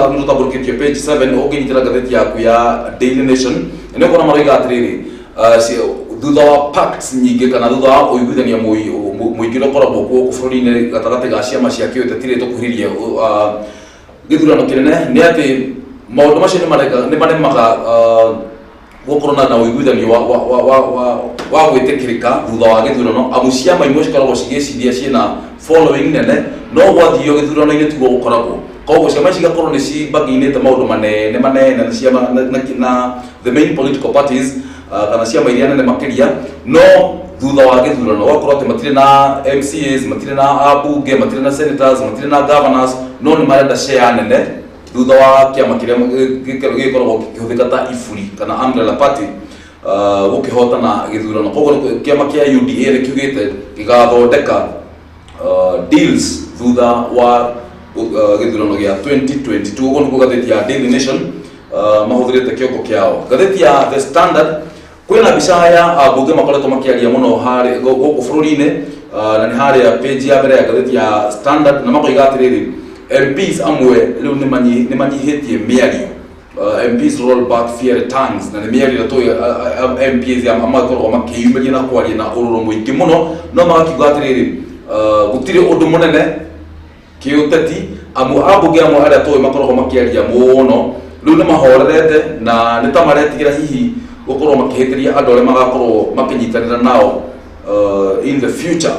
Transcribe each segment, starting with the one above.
Nĩ tũtambũrũkĩtio page 7. Ũngĩnyitĩra ngathĩti yaku ya Daily Nation, nĩ ũkuona maroiga atĩrĩrĩ, thutha wa pacts nyingĩ kana thutha wa ũiguithania mũingĩ ũrĩa ũkoragwo kuo gũkũ bũrũri-inĩ gatagatĩ ga ciama cia kĩũteti rĩrĩ tũkuhĩrĩirie gĩthurano kĩnene, nĩ atĩ maũndũ macio nĩ maremaga gũkorwo na ũiguithanio wa gwĩtĩkĩrĩka thutha wa gĩthurano, amu ciama imwe cikoragwo cigĩciria ciĩna following nene, no gwathio gĩthurano-inĩ tiguo gũkoragwo. Koguo ciama ici igakorwo nĩ cibaginĩte maũndũ manene manene na ciama na the main political parties, kana ciama iria nene makĩria, no thutha wa gĩthurano gwakorwo atĩ matirĩ na MCAs, matirĩ na ambunge, matirĩ na senators, matirĩ na governors, no nĩ marenda share nene thutha wa kĩama kĩrĩa gĩkoragwo gĩkĩhũthĩka ta iburi kana umbrella party gũkĩhotana gĩthurano. Koguo kĩama kĩa UDA nĩ kiugĩte gĩgathondeka deals thutha wa gĩthurano gĩa 2022. Ũguo nĩguo ngathĩti ya Daily Nation mahũthĩrĩte kĩongo kĩao. Ngathĩti ya The Standard, kwĩna mbica ya ambunge makoretwo makĩaria mũno harĩ gũkũ bũrũri-inĩ, na nĩ harĩa page ya mbere ya ngathĩti ya Standard, na makoiga atĩrĩrĩ, MPs amwe rĩu nĩ manyihĩtie mĩario. MPs roll back fiery tongues, na nĩ mĩario ĩrĩa tũĩ MPs makoragwo makĩyumĩria na kwaria na ũrũrũ mũingĩ mũno, no magakiuga atĩrĩrĩ, gũtirĩ ũndũ mũnene kĩũteti, amu ambunge amwe arĩa tũĩ makoragwo makĩaria mũno rĩu nĩ mahorerete, na nĩ ta maretigĩra hihi gũkorwo makĩhĩtĩria andũ arĩa magakorwo makĩnyitanĩra nao in the future.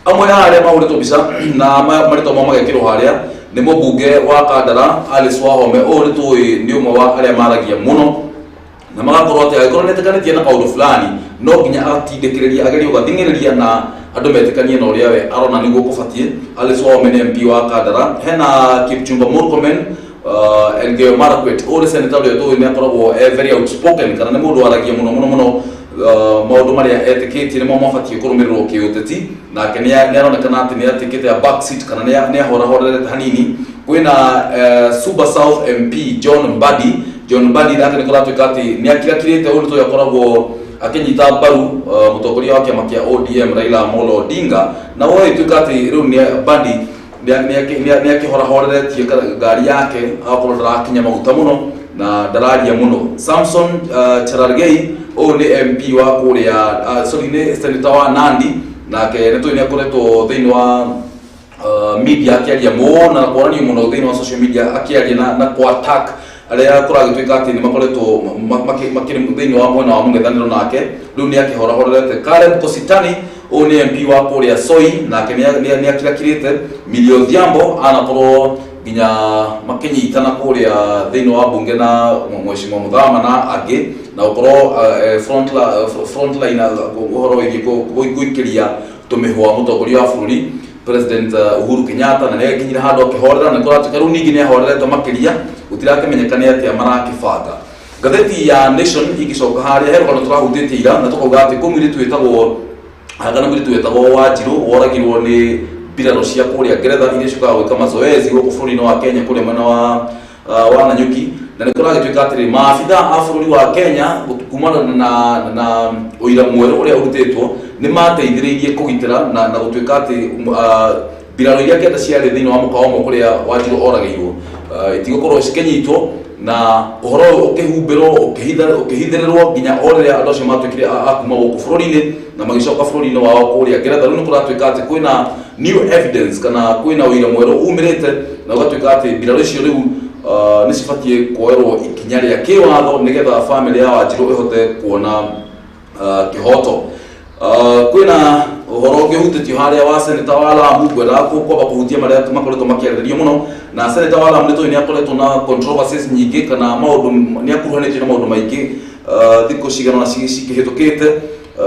Amwe a arĩa mahũrĩtwo mbica na marĩtwa mao magekĩrwo harĩa nĩ mũmbunge wa Kandara Alice Wahome. Ũyũ nĩ tũĩ nĩ ũmwe wa arĩa maragia mũno, na magakorwo atĩ angĩkorwo nĩetĩkanĩtie na kaũndũ fulani, no nginya atindĩkĩrĩria, agerie gũgathing'ĩrĩria na andũ metĩkanie na ũrĩa we arona nĩguo kũbatiĩ. Alice Wahome nĩ MP wa Kandara. Hena Kipchumba Murkomen, Elgeyo Marakwet. Ũyũ nĩ senator ũrĩa tũĩ nĩ akoragwo e very outspoken, kana nĩ mũndũ waragia mũno mũno mũno, maũndũ marĩa etĩkĩtie nĩmo mabatiĩ kũrũmĩrĩrwo kĩũteti. Nake nĩ aronekana atĩ nĩ atĩkĩte a back seat kana nĩ ahorahorerete hanini. Kwĩna Suba South MP John Mbadi. John Mbadi nake nĩ kũratuĩka atĩ nĩ akirakirĩte. Ũyũ nĩ tũĩ akoragwo akĩnyita mbaru mũtongoria wa kĩama kĩa ODM Raila Amolo Odinga, na woe ituĩka atĩ rĩu nĩ Mbadi nĩ akĩhorahoreretie ngari yake, agakorwo ndarakinya maguta mũno na ndararia mũno. Samson Cherargei, ũyũ nĩ MP wa kũrĩa, sorry, nĩ senator wa Nandi, nake nĩ tũĩ nĩ akoretwo thĩinĩ wa media akĩaria mũno na kuonanio mũno thĩinĩ wa social media akĩaria na ku attack arĩa kũragĩtuĩka atĩ nĩ makoretwo makĩrĩ thĩinĩ wa mwena wa mũng'ethanĩro nake. Rĩu nĩ akĩhorahorerete. Caleb Kositany, ũyũ nĩ MP wa kũrĩa Soi, nake nĩ akirakirĩte. Millie Odhiambo anakorwo nginya makĩnyitana kũrĩa thĩinĩ wa bunge na Mheshimiwa Muthama na angĩ, na gũkorwo front line ũhoro wĩgiĩ gũikĩria tũmĩhũa mũtongoria wa bũrũri, President Uhuru Kenyatta, na nĩ akinyire handũ akĩhorera. Nĩ kũratuĩka rĩu ningĩ nĩ ahorerete makĩria, gũtirakĩmenyeka nĩ atĩa marakĩbanga. Ngathĩti ya Nation ingĩcoka harĩa he rũgano tũrahutĩtie ira, na tũkauga atĩ kwĩ mũirĩtu wĩtagwo, kana mũirĩtu wetagwo Wanjirũ, woragirwo nĩ mbirarũ cia kũrĩa Ngeretha iria ciũkaga gwĩka mazoezi gũkũ bũrũri-inĩ wa Kenya kũrĩa mwena wa Nanyuki. Na nĩ kũragĩtuĩka atĩrĩ, maabitha a bũrũri wa Kenya, kumana na ũira mwerũ ũrĩa ũrutĩtwo, nĩ mateithĩrĩirie kũgitĩra na gũtuĩka atĩ mbirarũ iria kenda ciarĩ thĩinĩ wa mũkawa ũmwe kũrĩa Wanjirũ oragĩirwo itigũkorwo cikĩnyitwo, na ũhoro ũyũ ũkĩhumbĩrwo, ũkĩhithĩrĩrwo nginya o rĩrĩa andũ acio matuĩkire a kuma gũkũ bũrũri-inĩ na magĩcoka bũrũri-inĩ wao kũrĩa Ngeretha. Rĩu nĩ kũratuĩka atĩ kwĩna new evidence kana kwĩna ũira mwerũ umĩrĩte, na ũgatuĩka atĩ mbirarũ icio rĩu nĩ cibatiĩ kuoerwo ikinya rĩa kĩwatho nĩgetha famĩlĩ ya Wanjirũ ĩhote kuona kĩhoto. Kwĩna ũhoro ũngĩ ũhutĩtio harĩa wa senator wa Lamu. Ngwendaga kwamba kũhutia marĩa makoretwo makĩarĩrĩrio mũno na senator wa Lamu. Nĩ tũĩ nĩ akoretwo na controversies nyingĩ, kana maũndũ nĩ akuruhanĩtio na maũndũ maingĩ thikũ cigana ũna cikĩhĩtũkĩte.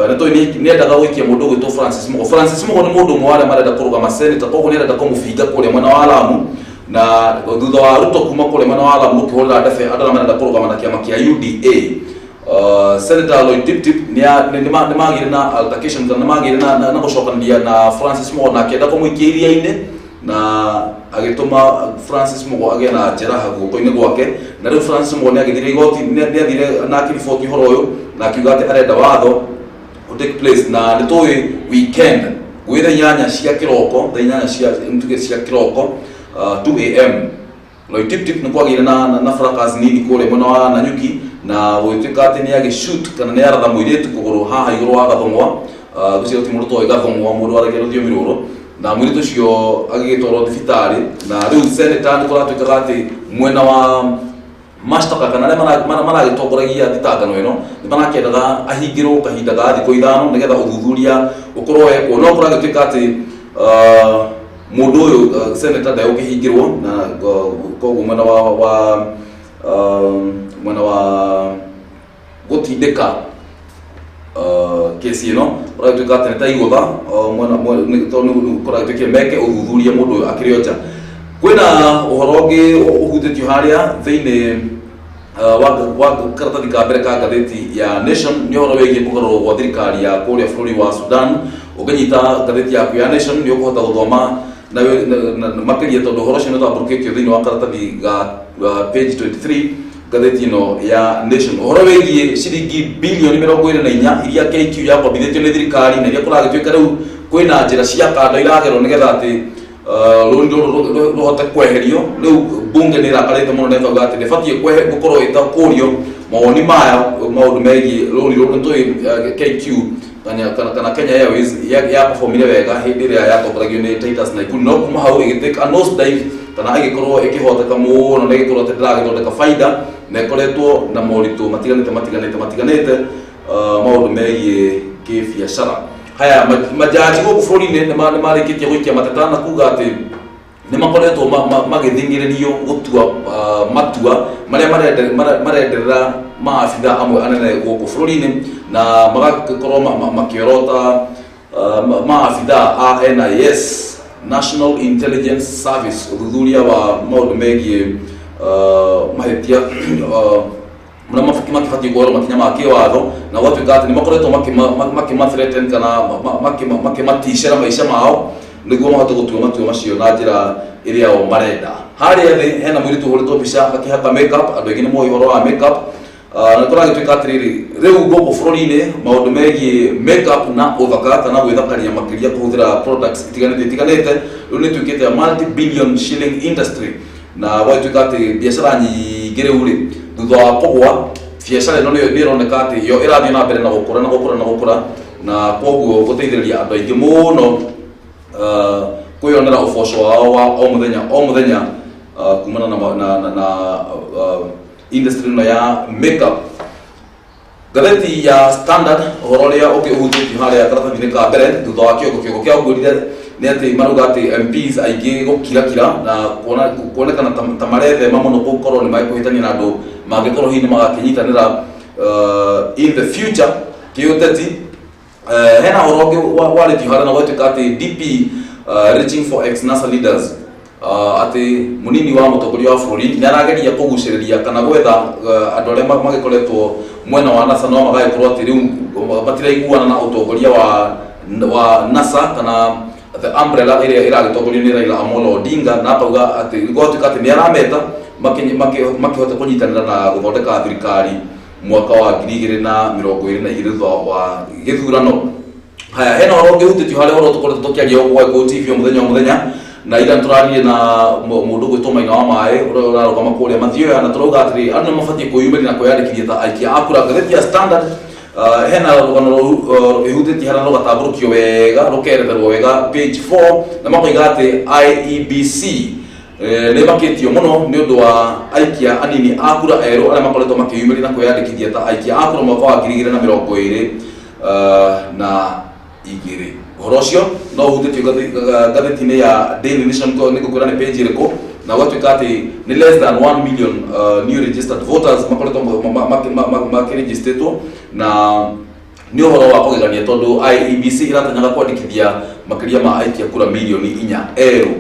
Nĩ tũĩ nĩ endaga gũikia mũndũ ũgwĩtwo Francis Mugo. Francis Mugo nĩ mũndũ ũmwe wa arĩa marenda kũrũgama senator, koguo nĩ arenda kũmũbinga kũrĩa mwena wa Lamu. Na thutha wa Ruto kuma kũrĩa mwena wa Lamu gũkĩhũrĩra ndebe andũ arĩa marenda kũrũgama na kĩama kĩa UDA, Senator Loitiptip nĩ magĩire na altercation, kana nĩ magĩire na gũcokanĩria na Francis Mugo, na akĩenda kũmũikia iria-inĩ, na agĩtũma Francis Mugo agĩe na jeraha guoko-inĩ gwake. Na rĩu Francis Mugo nĩ agĩthire igoti, nĩ athire na akĩriboti ũhoro ũyũ, na akiuga atĩ arenda watho ũ take place. Na nĩ tũĩ weekend gwĩ thaa 8 cia kĩroko, thaa 8 cia, tuge cia kĩroko, 2 a.m. Loitiptip nĩ kwagĩire na fracas nini kũrĩa mwena wa Nanyuki, na gũgĩtuĩka atĩ nĩ agĩshoot kana nĩ aratha mũirĩtu kũgũrũ haha igũrũ wa gathong'wa. Ngwĩciria gũtirĩ mũndũ ũtoĩ gathong'wa, mũndũ waragia rũthiomi rũrũ, na mũirĩtu ũcio agĩgĩtwarwo thibitarĩ. Na rĩu senator nĩ kũratuĩkaga atĩ mwena wa mashtaka kana arĩa maragĩtongoragia thitangano ĩno nĩ marakĩendaga ahingĩrwo kahinda ga thikũ 5 nĩgetha ũthuthuria ũkorwo wekwo, no kũragĩtuĩka atĩ mũndũ ũyũ senator ndegũkĩhingĩrwo, na koguo mwena wa gũtindĩka kesi ĩno ũragĩtuĩka atĩ nĩ ta igũtha mwena tondũ kũragĩtuĩkire meke ũthuthuria mũndũ ũyũ akĩrĩ o nja. Kwĩna ũhoro ũngĩ ũhutĩtio harĩa thĩinĩ wa karatathi ka mbere ka ngathĩti ya Nation, nĩ ũhoro wĩgiĩ kũgarũrwo gwa thirikari ya kũrĩa bũrũri wa Sudan. Ũngĩnyita ngathĩti yaku ya Nation nĩ ũkũhota gũthoma na makĩria, tondũ ũhoro ũcio nĩ ũtambũrũkĩtio thĩinĩ wa karatathi ga page 23 ngathĩti ĩno ya Nation, ũhoro wĩgiĩ ciringi bilioni 24 iria KQ yakombithĩtio nĩ thirikari, na iria kũragĩtuĩka rĩu kwĩna njĩra cia kando iragerwo nĩgetha atĩ rũni rũrũ rũhote kweherio. Rĩu bunge nĩ ĩrakarĩte mũno na ĩkauga atĩ ndĩbatiĩ gũkorwo ĩtakũrio mawoni maya maũndũ megiĩ rũni rũrũ. Nĩ tũĩ KQ kana Kenya Airways ya performire wega hĩndĩ ĩrĩa yatongoragio nĩ Titus Naikuni, no kuma hau ĩgĩtake a nose dive kana ĩgĩkorwo ĩkĩhoteka mũno na ĩgĩkorwo atĩ ndĩragĩthondeka baida, na ĩkoretwo na moritũ matiganĩte matiganĩte matiganĩte maũndũ megiĩ kĩbiacara. Haya, majaji gũkũ bũrũri-inĩ nĩ marĩkĩtie gũikia mateta na kuga atĩ nĩ makoretwo magĩthing'ĩrĩrio gũtua matua marĩa marenderera maabitha amwe anene gũkũ bũrũri-inĩ, na magakorwo makĩorota maabitha a NIS, National Intelligence Service, ũthuthuria wa maũndũ megiĩ mahĩtia marĩa makĩbatiĩ kuoerwo makinya ma kĩwatho, na gwatuĩka atĩ nĩ makoretwo makĩma threaten kana makĩmaticĩra maica mao nĩguo mahote gũtua matua macio na njĩra ĩrĩa o marenda. Harĩa thĩ hena mũirĩtu ũhũrĩtwo mbica akĩhaka makeup. Andũ aingĩ nĩ moĩ ũhoro wa makeup. Na kũragĩtuĩka atĩrĩrĩ, rĩu gũkũ bũrũri-inĩ maũndũ megiĩ makeup na ũthaka kana gwĩthakaria makĩria kũhũthĩra products itiganĩte itiganĩte rĩu nĩ ĩtuĩkĩte a multi billion shilling industry, na gwagĩtuĩka atĩ biacara nyingĩ rĩu rĩ, thutha wa kũgwa biacara ĩno nĩ ĩroneka atĩ yo ĩrathiĩ na mbere na gũkũra na gũkũra na gũkũra, na koguo gũteithĩrĩria andũ aingĩ mũno kwĩyonera ũboco wao wa o mũthenya o mũthenya kumana na industry ĩno ya makeup. Ngathĩti ya Standard, ũhoro ũrĩa ũngĩ ũhutĩtio harĩa karatathi-inĩ ka mbere thutha wa kĩongo kĩa ũngwĩrire nĩ atĩ marauga atĩ MPs aingĩ gũkirakira na kuona kuonekana ta marethema mũno gũkorwo nĩ mekũhĩtania na andũ mangĩkorwo hihi nĩ magakĩnyitanĩra in the future kĩũteti. Hena ũhoro ũngĩ warĩtio harĩa na gwatuĩka atĩ DP reaching for ex NASA leaders, atĩ mũnini wa mũtongoria wa bũrũri nĩ arageria kũgucĩrĩria kana gwetha andũ arĩa magĩkoretwo mwena wa NASA no magagĩkorwo atĩ rĩu matiraiguana na ũtongoria wa NASA kana the umbrella ĩrĩa ĩragĩtongorio nĩ Raila Amolo Odinga, na akauga atĩ gwatuĩka atĩ nĩ arameta makĩhote kũnyitanĩra na gũthondeka thirikari mwaka wa 2022 thutha wa gĩthurano. Haya, hena ũhoro ũngĩ ũhutĩtio harĩa, ũhoro tũkoretwo tũkĩaria gũkũ gwa Gĩkũyũ TV o mũthenya o mũthenya, na ira nĩtũraririe na mũndũ ũgwĩtwo Maina wa Maĩ ũrĩa ũrarũgama kũrĩa Mathioya, na tũrauga atĩrĩ, andũ nĩ mabatiĩ kwĩyumĩria na kwĩyandĩkithia ta aikia a kura. Ngathĩti ya Standard hena rũgano rũu ĩhutĩtie harĩa rũgatambũrũkio wega, rũkeretherwo wega page 4, na makoiga atĩ IEBC nĩ makĩtio mũno nĩ ũndũ wa aikia anini a kura erũ arĩa makoretwo makĩyumĩria na kwĩyandĩkithia ta aikia a kura mwaka wa 2022. Ũhoro ũcio no ũhutĩtio ngathĩti-inĩ ya Daily Nation, nĩ ngũkwĩra nĩ page ĩrĩkũ, na gwatuĩka atĩ nĩ less than 1 million new registered voters makoretwo makĩregistĩtwo, na nĩ ũhoro wa kũgegania tondũ IEBC ĩratanyaga kwandĩkithia makĩria ma aikia kura mirioni 4 erũ.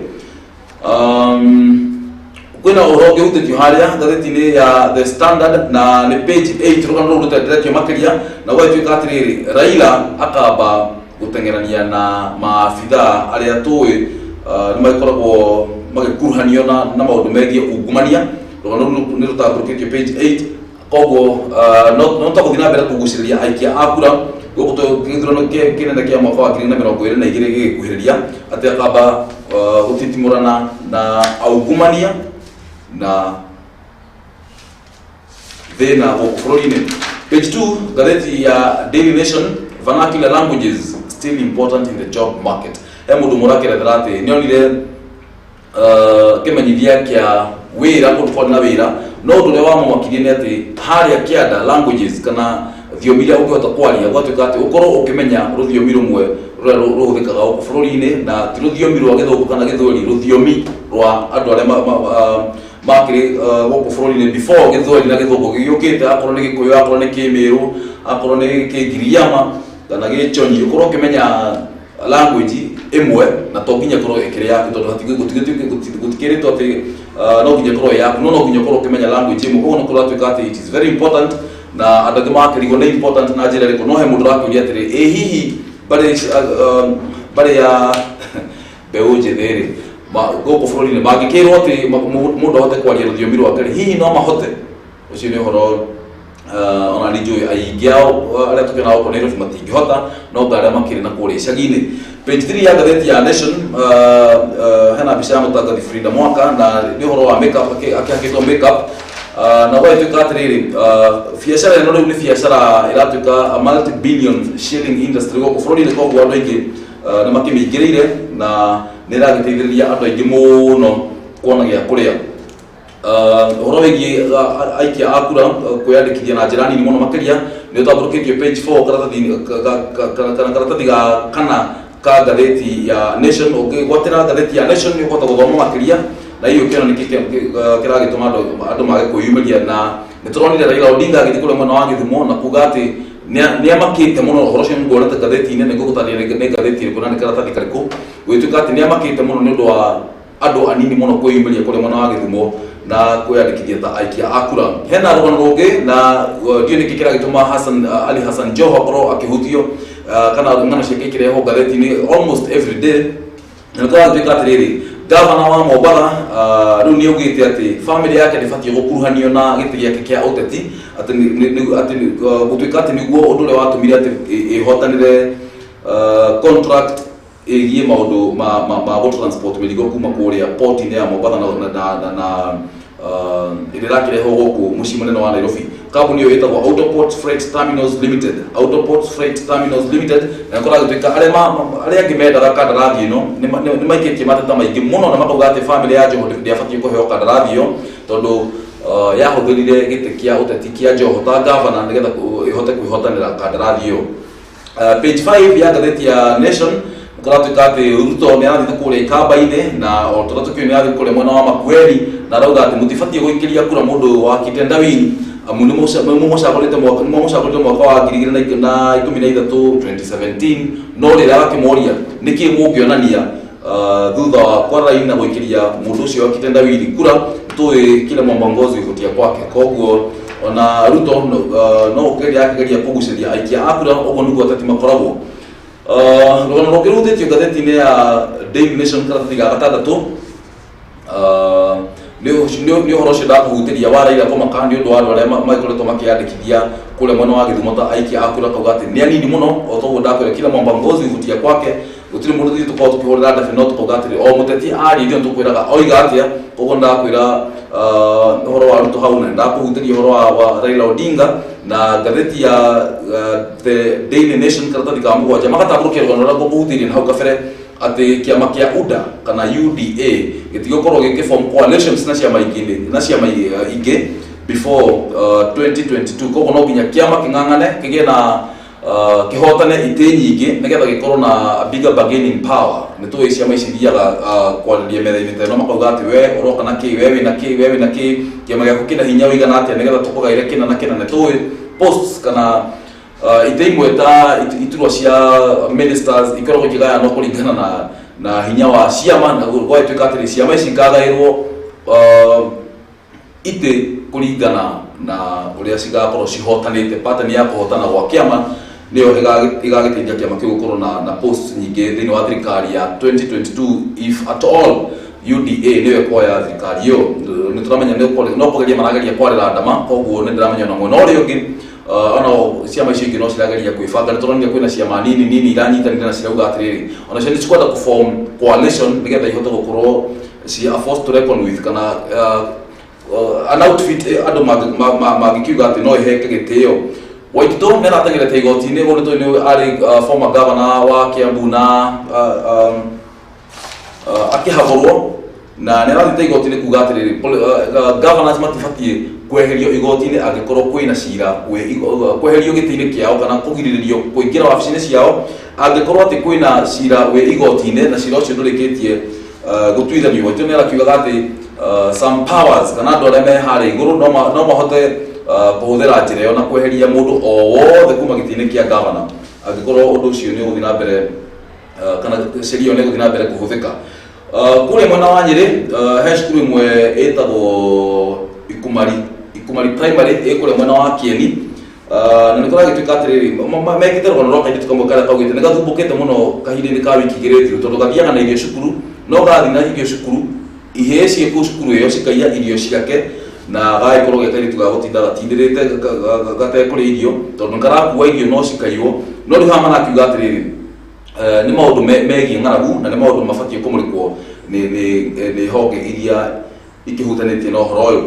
Kwĩna ũhoro ũngĩ ũhutĩtio harĩa ngathĩti-inĩ ya The Standard na nĩ page 8, rũgano rũu rũtenderetio makĩria, na gwagĩtuĩka atĩrĩrĩ, Raila akamba gũteng'erania na maabithaa arĩa tũĩ nĩ magĩkoragwo magĩkuruhanio na maũndũ megiĩ ungumania. Rũgano rũu nĩ rũtambũrũkĩtio page 8. Koguo no tũgũthiĩ na mbere kũgucĩrĩria aikia a kura gũkũ gĩthurano kĩnene kĩa mwaka wa 2022 gĩgĩkuhĩrĩria, atĩ akamba gũtitimũrana na aungumania. Na thĩna gũkũ bũrũri-inĩ. Page 2, ngathĩti ya Daily Nation, vernacular languages still important in the job market. He mũndũ mũrakerethera atĩ nĩonire kĩmenyithia kĩa wĩra kũndũ kwarĩ na wĩra, no ũndũ ũrĩa wamũmakirie nĩ atĩ harĩa kĩanda languages kana thiomi iria ũngĩhota kwaria, gwatuĩka atĩ ũkorwo ũkĩmenya rũthiomi rũmwe rũrĩa rũhũthĩkaga gũkũ bũrũri-inĩ, na ti rũthiomi rwa Gĩthũngũ kana Gĩthweri, rũthiomi rwa andũ arĩa makĩrĩ gũkũ bũrũri-inĩ before Gĩthweri na Gĩthũngũ gĩgĩũkĩte, akorwo nĩ Gĩkũyũ, akorwo nĩ Kĩmĩrũ, akorwo nĩ Kĩngiriama kana Gĩchonyi, ũkorwo ũkĩmenya language ĩmwe, na to nginya ĩkorwo ĩkĩrĩ yaku, tondũ gũtikĩrĩtwo atĩ no nginya ĩkorwo ĩ yaku, no no nginya ũkorwo ũkĩmenya language ĩmwe. Koguo nĩ kũratuĩka atĩ it is very important, na andũ angĩ magakĩrigwo nĩ important na njĩra ĩrĩkũ. No he mũndũ ũrakĩũria atĩrĩ, ĩ hihi mbarĩ ya mbeũ njĩthĩ rĩ, gũkũ bũrũri-inĩ mangĩkĩrwo atĩ mũndũ ahote kwaria rũthiomi rwake rĩ, hihi no mahote? Ũcio nĩ ũhoro ona nĩ njũĩ aingĩ ao arĩa tũkĩona gũkũ Nairobi matingĩhota, no nga arĩa makĩrĩ na kũrĩa icagi-inĩ. Page 3 ya ngathĩti ya Nation, hena mbica ya mũtangathi Frida Mwaka, na nĩ ũhoro wa makeup, akĩhakĩtwo makeup. Na gwagĩtuĩka atĩrĩrĩ, biacara ĩno rĩu nĩ biacara ĩratuĩka a multi billion shilling industry gũkũ bũrũri-inĩ, koguo andũ aingĩ nĩ makĩmĩingĩrĩire na nĩ ĩragĩteithĩrĩria andũ aingĩ mũno kuona gĩa kũrĩa. Ũhoro wĩgiĩ aikia a kura kwĩyandĩkithia na njĩra nini mũno makĩria nĩ ũtambũrũkĩtio page 4, karatathi kana karatathi ga kana ka ngathĩti ya Nation. Ũngĩgwatĩra ngathĩti ya Nation nĩ ũkũhota gũthoma makĩria na hihi ũkĩona nĩkĩ kĩragĩtũma andũ mage kwĩyumĩria. Na nĩ tũronire Raila Odinga agĩthiĩ kũrĩa mwena wa Gĩthumo na kuga atĩ nĩ amakĩte mũno. Ũhoro ũcio nĩnguonete ngathĩti-inĩ, nĩ ngũgũtarĩria nĩ ngathĩti ĩrĩkũ na nĩ karatathi karĩkũ. Gũgĩtuĩka atĩ nĩ amakĩte mũno nĩ ũndũ wa andũ anini mũno kwĩyumĩria kũrĩa mwena wa Gĩthumo na kwĩyandĩkithia ta aikia a kura. Hena rũgano rũngĩ, na ndiũĩ nĩkĩ kĩragĩtũma Hassan, Ali Hassan Joho akorwo akĩhutio kana ng'ano ciake ikĩrehwo ngathĩti-inĩ almost every day. Na nĩ kũratuĩka atĩrĩrĩ, gavana wa Mombatha rĩu nĩ augĩte atĩ family yake ndĩbatiĩ gũkuruhanio na gĩtĩ gĩake kĩa ũteti, atĩ gũtuĩka atĩ nĩguo ũndũ ũrĩa watũmire atĩ ĩhotanĩre contract ĩgiĩ maũndũ ma gũ-transport mĩrigo kuma kũrĩa port-inĩ ya Mombatha na ĩrĩa ĩrakĩrehwo gũkũ mũciĩ mũnene wa Nairobi. Kambuni ĩyo ĩtagwo Autoport Freight Terminals Limited, Autoport Freight Terminals Limited. Na kũragĩtuĩka arĩa arĩa angĩ mendaga kandarathi ĩno nĩ maikĩtie mateta maingĩ mũno na makauga atĩ family ya Joho ndĩabatiĩ kũheo kandarathi ĩyo, tondũ yahũthĩrire gĩtĩ kĩa ũteti kĩa Joho ta gavana nĩgetha ĩhote kwĩhotanĩra kandarathi ĩyo. Page 5 ya ngathĩti ya Nation, kũratuĩka atĩ Ruto nĩ arathiĩte kũrĩa Ikamba-inĩ, na o ta ũrĩa tũkĩũĩ nĩ arathiĩ kũrĩa mwena wa Makueni, na arauga atĩ mũtibatiĩ gũikĩria kura mũndũ wa kitendawili, amu nĩ mũmũcagũrĩte mwaka wa 2013, 2017. No rĩrĩa akĩmoria nĩkĩ mũngĩonania thutha wa kwara raini na gũikĩria mũndũ ũcio wa kitendawili kura, tũĩ kila mwamba ngozi huvutia kwake. Koguo ona Ruto no ũkĩgeria akĩgeria kũgucĩria aikia a kura. Ũguo nĩguo ateti makoragwo. Rũgano rũngĩ rũhutĩtio ngathĩti-inĩ ya Daily Nation, karatathi ga gatandatũ, nĩ ũhoro ũcio ndakũhutĩria wa Raila kũmaka nĩ ũndũ wa andũ arĩa magĩkoretwo makĩyandĩkithia kũrĩa mwena wa Gĩthumo ta aikia a kura, kauga atĩ nĩ anini mũno. O toguo ndakwĩra, kila mwamba ngozi huvutia kwake, gũtirĩ mũndũ ithuĩ tũkoragwo tũkĩhũrĩra ndebe, no tũkauga atĩrĩ o mũteti aria ithuĩ tũkwĩraga oiga atĩa. Koguo ndakwĩra ũhoro wa Ruto hau, na ndakũhutĩria ũhoro wa Raila Odinga. Na ngathĩti ya The Daily Nation, karatathi ka 7, magatambũrũkia rũgano rũrĩa ngũkũhutĩirie na hau kabere, atĩ kĩama kĩa UDA kana UDA gĩtigũkorwo gĩkĩform coalitions na ciama ingĩ na ciama ingĩ before 2022. Koguo no nginya kĩama kĩng'ang'ane kĩgĩe na kĩhotane itĩ nyingĩ nĩgetha gĩkorwo na a bigger bargaining power. Nĩ tũĩ ciama ici ithiaga kwarĩria metha-inĩ ta ĩno, makauga atĩ we ũroka na kĩ, we wĩna kĩ, we wĩna kĩ, kĩama gĩaku kĩna hinya ũigana atĩa, nĩgetha tũkũgaĩre kĩna na kĩna. Nĩ tũĩ posts kana itĩ imwe ta iturwa cia ministers ikoragwo ikĩgayanwo kũringana na hinya wa ciama, na gwagĩtuĩka atĩrĩ, ciama ici ikagaĩrwo itĩ kũringana na ũrĩa cigakorwo cihotanĩte. Pattern ya kũhotana gwa kĩama nĩyo ĩgagĩteithia kĩama kĩu gũkorwo na posts nyingĩ thĩinĩ wa thirikari ya 2022, if at all UDA nĩyo ĩkoya thirikari ĩyo. Nĩ tũramenya no kũgeria marageria kwarĩra ndama, koguo nĩ ndĩramenya ona mwena ũrĩa ũngĩ ona ciama icio ingĩ no cirageria kwĩbanga. Nĩ tũronire kwĩna ciama nini nini iranyitanĩra na cirauga atĩrĩrĩ, ona cio nĩ cikwenda kũform coalition nĩgetha ihote gũkorwo ci a force to reckon with, kana An outfit andũ mangĩkiuga atĩ no ĩheke gĩtĩo. Waititũ nĩ arateng'erete igoti-inĩ, ũũ nĩ tũĩ nĩ arĩ former governor wa Kiambu na akĩhagũrwo, na nĩ arathiĩte igoti-inĩ kuga atĩrĩrĩ, governors matibatiĩ kweherio igoti-inĩ angĩkorwo kwĩna cira kweherio gĩtĩ-inĩ kĩao kana kũgirĩrĩrio kũingĩra wabici-inĩ ciao angĩkorwo atĩ kwĩna cira wĩ igoti-inĩ na cira ũcio ndũrĩkĩtie gũtuithanio. Waitũ nĩ arakiugaga atĩ some powers kana andũ arĩa me harĩa igũrũ no mahote kũhũthĩra njĩra ĩyo na kweheria mũndũ o wothe kuma gĩtĩ-inĩ kĩa governor angĩkorwo ũndũ ũcio nĩ ũgũthiĩ na mbere kana sheria ĩyo nĩ ĩgũthiĩ na mbere kũhũthĩka. Kũrĩa mwena wa Nyĩrĩ, he cukuru ĩmwe ĩtagwo Ikumari Primary ĩ kũrĩa mwena wa Kieni. Na nĩ kũragĩtuĩka atĩrĩrĩ, mekĩte rũgano rwa kairĩtu kamwe karĩa kaugĩte nĩ gathumbũkĩte mũno kahinda-inĩ ka wiki 2 thiru, tondũ gathiaga na irio cukuru, no gathiĩ na irio cukuru, ihĩĩ ciĩ kũu cukuru ĩyo cikaiya irio ciake, na gagĩkorwo ge kairĩtu ga gũtinda gatindĩrĩte gatekũrĩa irio tondũ nĩ karakua irio no cikaiywo. No rĩu haha marakiuga atĩrĩrĩ, nĩ maũndũ megiĩ ng'aragu na nĩ maũndũ mabatiĩ kũmũrĩkwo nĩ honge iria ikĩhutanĩtie na ũhoro ũyũ.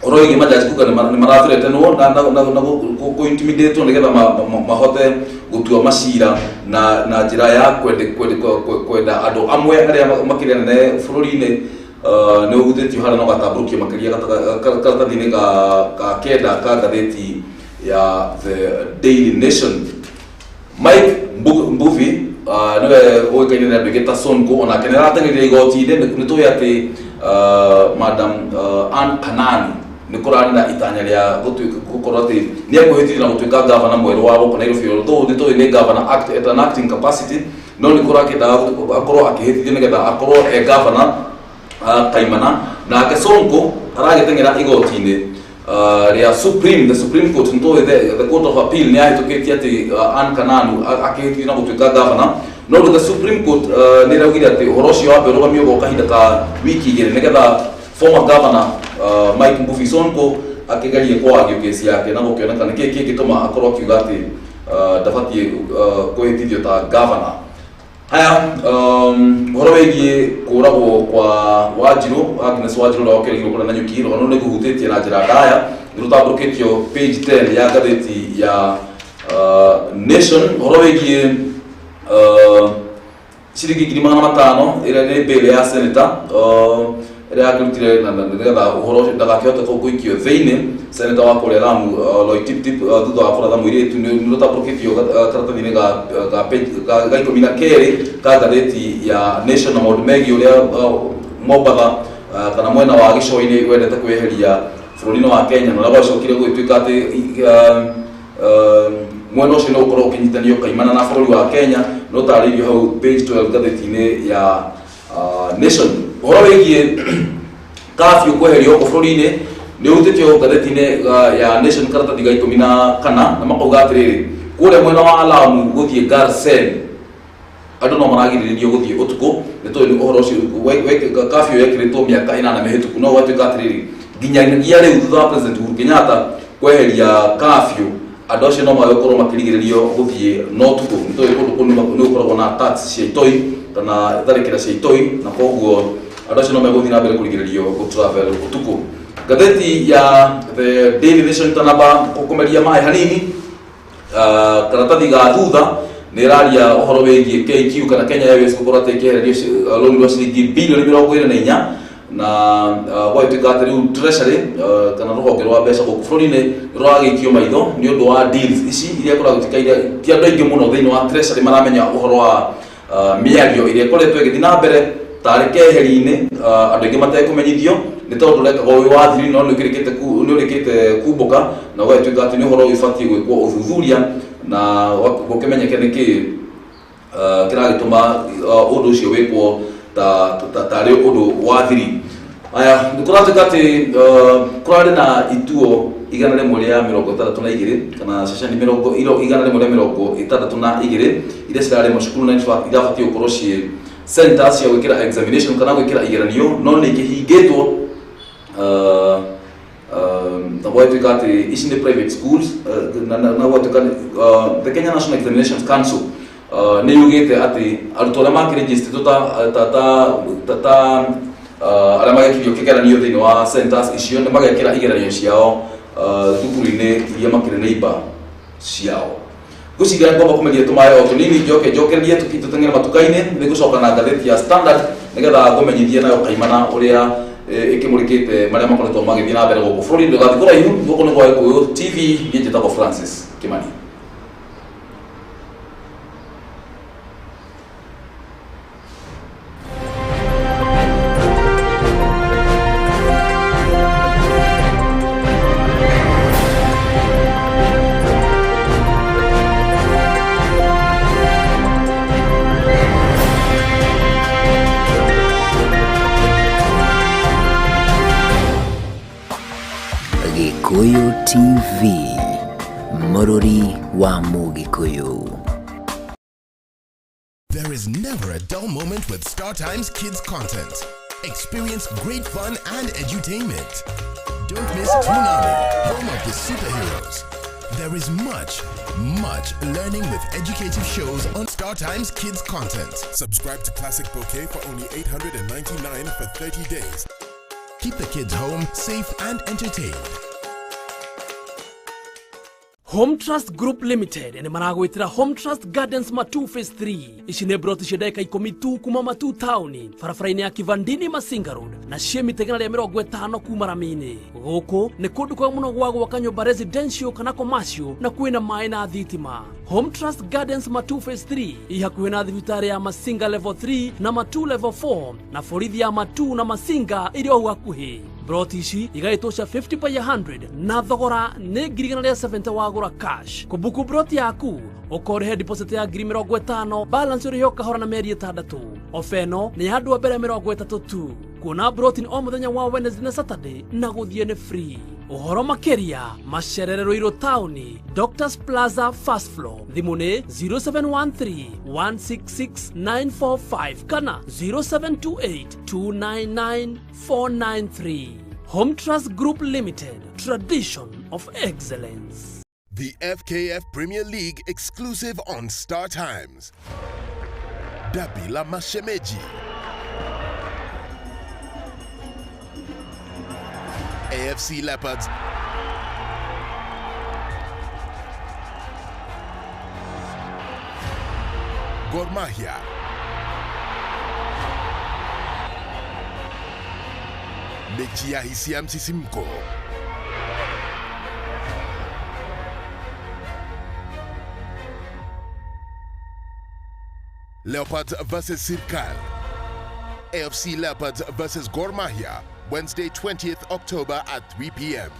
Ũhoro wĩgiĩ majaji kuga nĩ marathuretenwo na kũ-intimidatwo nĩgetha mahote gũtua macira na njĩra ya kwenda andũ amwe arĩa makĩrĩ anene bũrũri-inĩ, nĩ ũhutĩtio harĩa na ũgatambũrũkio makĩria karatathi-inĩ ga 9 ka ngathĩti ya The Daily Nation. Mike Mbuvi nĩwe ũĩkaine nĩ andũ aingĩ ta Sonko, onake nĩ arateng'erire igoti-inĩ. Nĩ tũĩ atĩ Madam Ann Kanani nĩ kũrarĩ na itanya rĩa gũkorwo atĩ nĩ ekwĩhĩtithia na gũtuĩka gavana mwerũ wa gũkũ Nairobi, although nĩ tũĩ nĩ gavana act at an acting capacity, no nĩ kũrakĩendaga akorwo akĩhĩtithio nĩgetha akorwo e gavana kaimana. Nake Sonko aragĩteng'era igoti-inĩ rĩa Supreme, the Supreme Court. Nĩtũĩ the Court of Appeal nĩ yahĩtũkĩtie atĩ Ann Kananu akĩhĩtithio na gũtuĩka gavana, no rĩu the Supreme Court nĩ ĩraugire atĩ ũhoro ũcio wambe ũrũgamio gwa kahinda ka wiki 2 nĩgetha former governor Mike Mbuvi Sonko akĩgerie kwagio kesi yake na gũkĩoneka nĩkĩ kĩngĩtũma akorwo akiuga atĩ ndabatiĩ kwĩhĩtithio ta governor. Haya, ũhoro wĩgiĩ kũragwo kwa Wanjirũ, Agnes Wanjirũ ũrĩa wakĩrĩirwo kũrĩa Nanyuki, rũgano nĩ ngũhutĩtie na njĩra ndaya, nĩ rũtambũrũkĩtio page 10 ya ngathĩti ya Nation. Ũhoro wĩgiĩ ciringi 500,000 ĩrĩa nĩ bail ya senator ĩrĩa yakĩrutire nĩgetha ũhoro ũcio ndagakĩhote gũikio thĩinĩ, senator wa kũrĩa Lamu, Loitiptip, thutha wa kũratha mũirĩtu, nĩ rũtambũrũkĩtio karatathi-inĩ ga page ga 12 ka ngathĩti ya Nation. Na maũndũ megiĩ ũrĩa Mombatha kana mwena wa gĩcũa-inĩ wendete kwĩyeheria bũrũri-inĩ wa Kenya, na ũrĩa gwacokire gũgĩtuĩka atĩ mwena ũcio nĩ ũgũkorwo ũkĩnyitanio kaimana na bũrũri wa Kenya, no tarĩirio hau page 12 ngathĩti-inĩ ya Nation. Ũhoro wĩgiĩ curfew kweherio gũkũ bũrũri-inĩ nĩ ũhutĩtio ngathĩti-inĩ ya Nation karatathi ga 14, na makauga atĩrĩrĩ, kũrĩa mwena wa Lamu gũthiĩ Garsen andũ no maragirĩrĩrio gũthiĩ ũtukũ. Nĩ tũĩ nĩ ũhoro ũcio curfew yekĩrĩtwo mĩaka 8 mĩhĩtũku, no gwatuĩka atĩrĩrĩ, nginyagia rĩu thutha wa President Uhuru Kenyatta kweheria curfew, andũ acio no magĩkorwo makĩrigĩrĩrio gũthiĩ no ũtukũ. Nĩ tũĩ kũndũ kũu nĩ gũkoragwo na attacks cia itoi kana tharĩkĩra cia itoi, na koguo andũ acio no megũthiĩ na mbere kũrigĩrĩrio gũ travel ũtukũ. Ngathĩti ya The Daily Nation, tanamba kũmeria maĩ hanini, karatathi ga thutha nĩ ĩraria ũhoro wĩgiĩ KQ kana Kenya Airways gũkorwo atĩ ĩkĩehererio rũni rwa ciringi bilioni 24, na gwagĩtuĩka atĩ rĩu Treasury kana rũhonge rwa mbeca gũkũ bũrũri-inĩ rũragĩikio maitho nĩ ũndũ wa deals ici iria kũragĩtuĩka iria ti andũ aingĩ mũno thĩinĩ wa Treasury maramenya ũhoro wa mĩario ĩrĩa ĩkoretwo ĩgĩthiĩ na mbere tarĩ keheri-inĩ, andũ aingĩ matekũmenyithio, nĩ tondũ ũrekagwo wĩ wa thiri, no nĩ ũrĩkĩte kumbũka na ũgagĩtuĩka atĩ nĩ ũhoro ũbatiĩ gwĩkwo ũthuthuria na gũkĩmenyeke nĩkĩ kĩragĩtũma ũndũ ũcio wĩkwo tarĩ ũndũ wa thiri. Aya, nĩ kũratuĩka atĩ kũrarĩ na ituo 162 kana ceceni mĩrongo 162 iria cirarĩ macukuru na irabatiĩ gũkorwo ciĩ centers cia gwĩkĩra examination kana gwĩkĩra igeranio, no nĩ ikĩhingĩtwo. Na gwatuĩka atĩ ici nĩ private schools, na gwatuĩka the Kenya National Examinations Council nĩ yugĩte atĩ arutwo arĩa makĩrĩnjĩstĩtwo ta Arĩa magekirio kĩgeranio thĩinĩ wa centers icio nĩ magekĩra igeranio ciao thukuru-inĩ iria makĩrĩ neighbor ciao. Ngwĩciria ngomba kũmeria tũmaĩ o tũnini, njoke njokererie tũteng'ere matuka-inĩ, nĩ ngũcoka na ngathĩti ya Standard nĩgetha ngũmenyithie nayo kaimana ũrĩa ĩkĩmũrĩkĩte marĩa makoretwo magĩthiĩ na mbere gũkũ bũrũri. Ndũgathiĩ kũraihu, gũkũ nĩ gwa Gĩkũyũ TV, niĩ njĩtagwo Francis Kimani. Gikuyu TV, Mũrũri wa Mũgĩkũyũ. There is never a dull moment with StarTimes Kids content. Experience great fun and edutainment. Don't miss Toonami, home of the superheroes. There is much, much learning with educative shows on StarTimes Kids content. Subscribe to Classic Bouquet for only 899 for 30 days. Keep the kids home, safe and entertained. Home Trust Group Limited nĩ maragwĩtĩra Home Trust Gardens Matu Phase 3. Ici nĩ broti cia ndagĩka 10 tu kuma Matu taũni, barabara-inĩ ya Kivandini Masinga Road, na ciĩ mita 150 kuma rami-inĩ. Gũkũ nĩ kũndũ kwega mũno gwa gwaka nyũmba residential kana commercial, na kwĩna maĩ na thitima. Home Trust Gardens Matu Phase 3 i hakuhĩ na thibitarĩ ya Masinga Level 3 na Matu Level 4, na borithi ya Matu na Masinga ĩrĩ o hau hakuhĩ. Broti ici igaĩtwo cia 50 by 100 na thogora nĩ 170,000 wagũra cash. Kũbuku broti yaku ũkorĩhe deposit ya 50,000, balance ũrĩhe o kahora na mĩeri 6. Ofa ĩno nĩ ya andũ a mbere 30 tu. Kuona broti nĩ o mũthenya wa Wednesday na Saturday, na gũthiĩ nĩ free. Ũhoro makĩria macerere Ruiru taũni, Doctors Plaza, first floor. Thimũ nĩ 0713 166 945 kana 0728 299 493. Home Trust Group Limited, tradition of excellence. The FKF Premier League exclusive on Star Times. Dabi la Mashemeji. AFC Leopards Gor Mahia. Mechi ya hisia, msisimko. Leopards versus Sirkal. AFC Leopards versus Gor Mahia, Wednesday, 20th October at 3 p.m.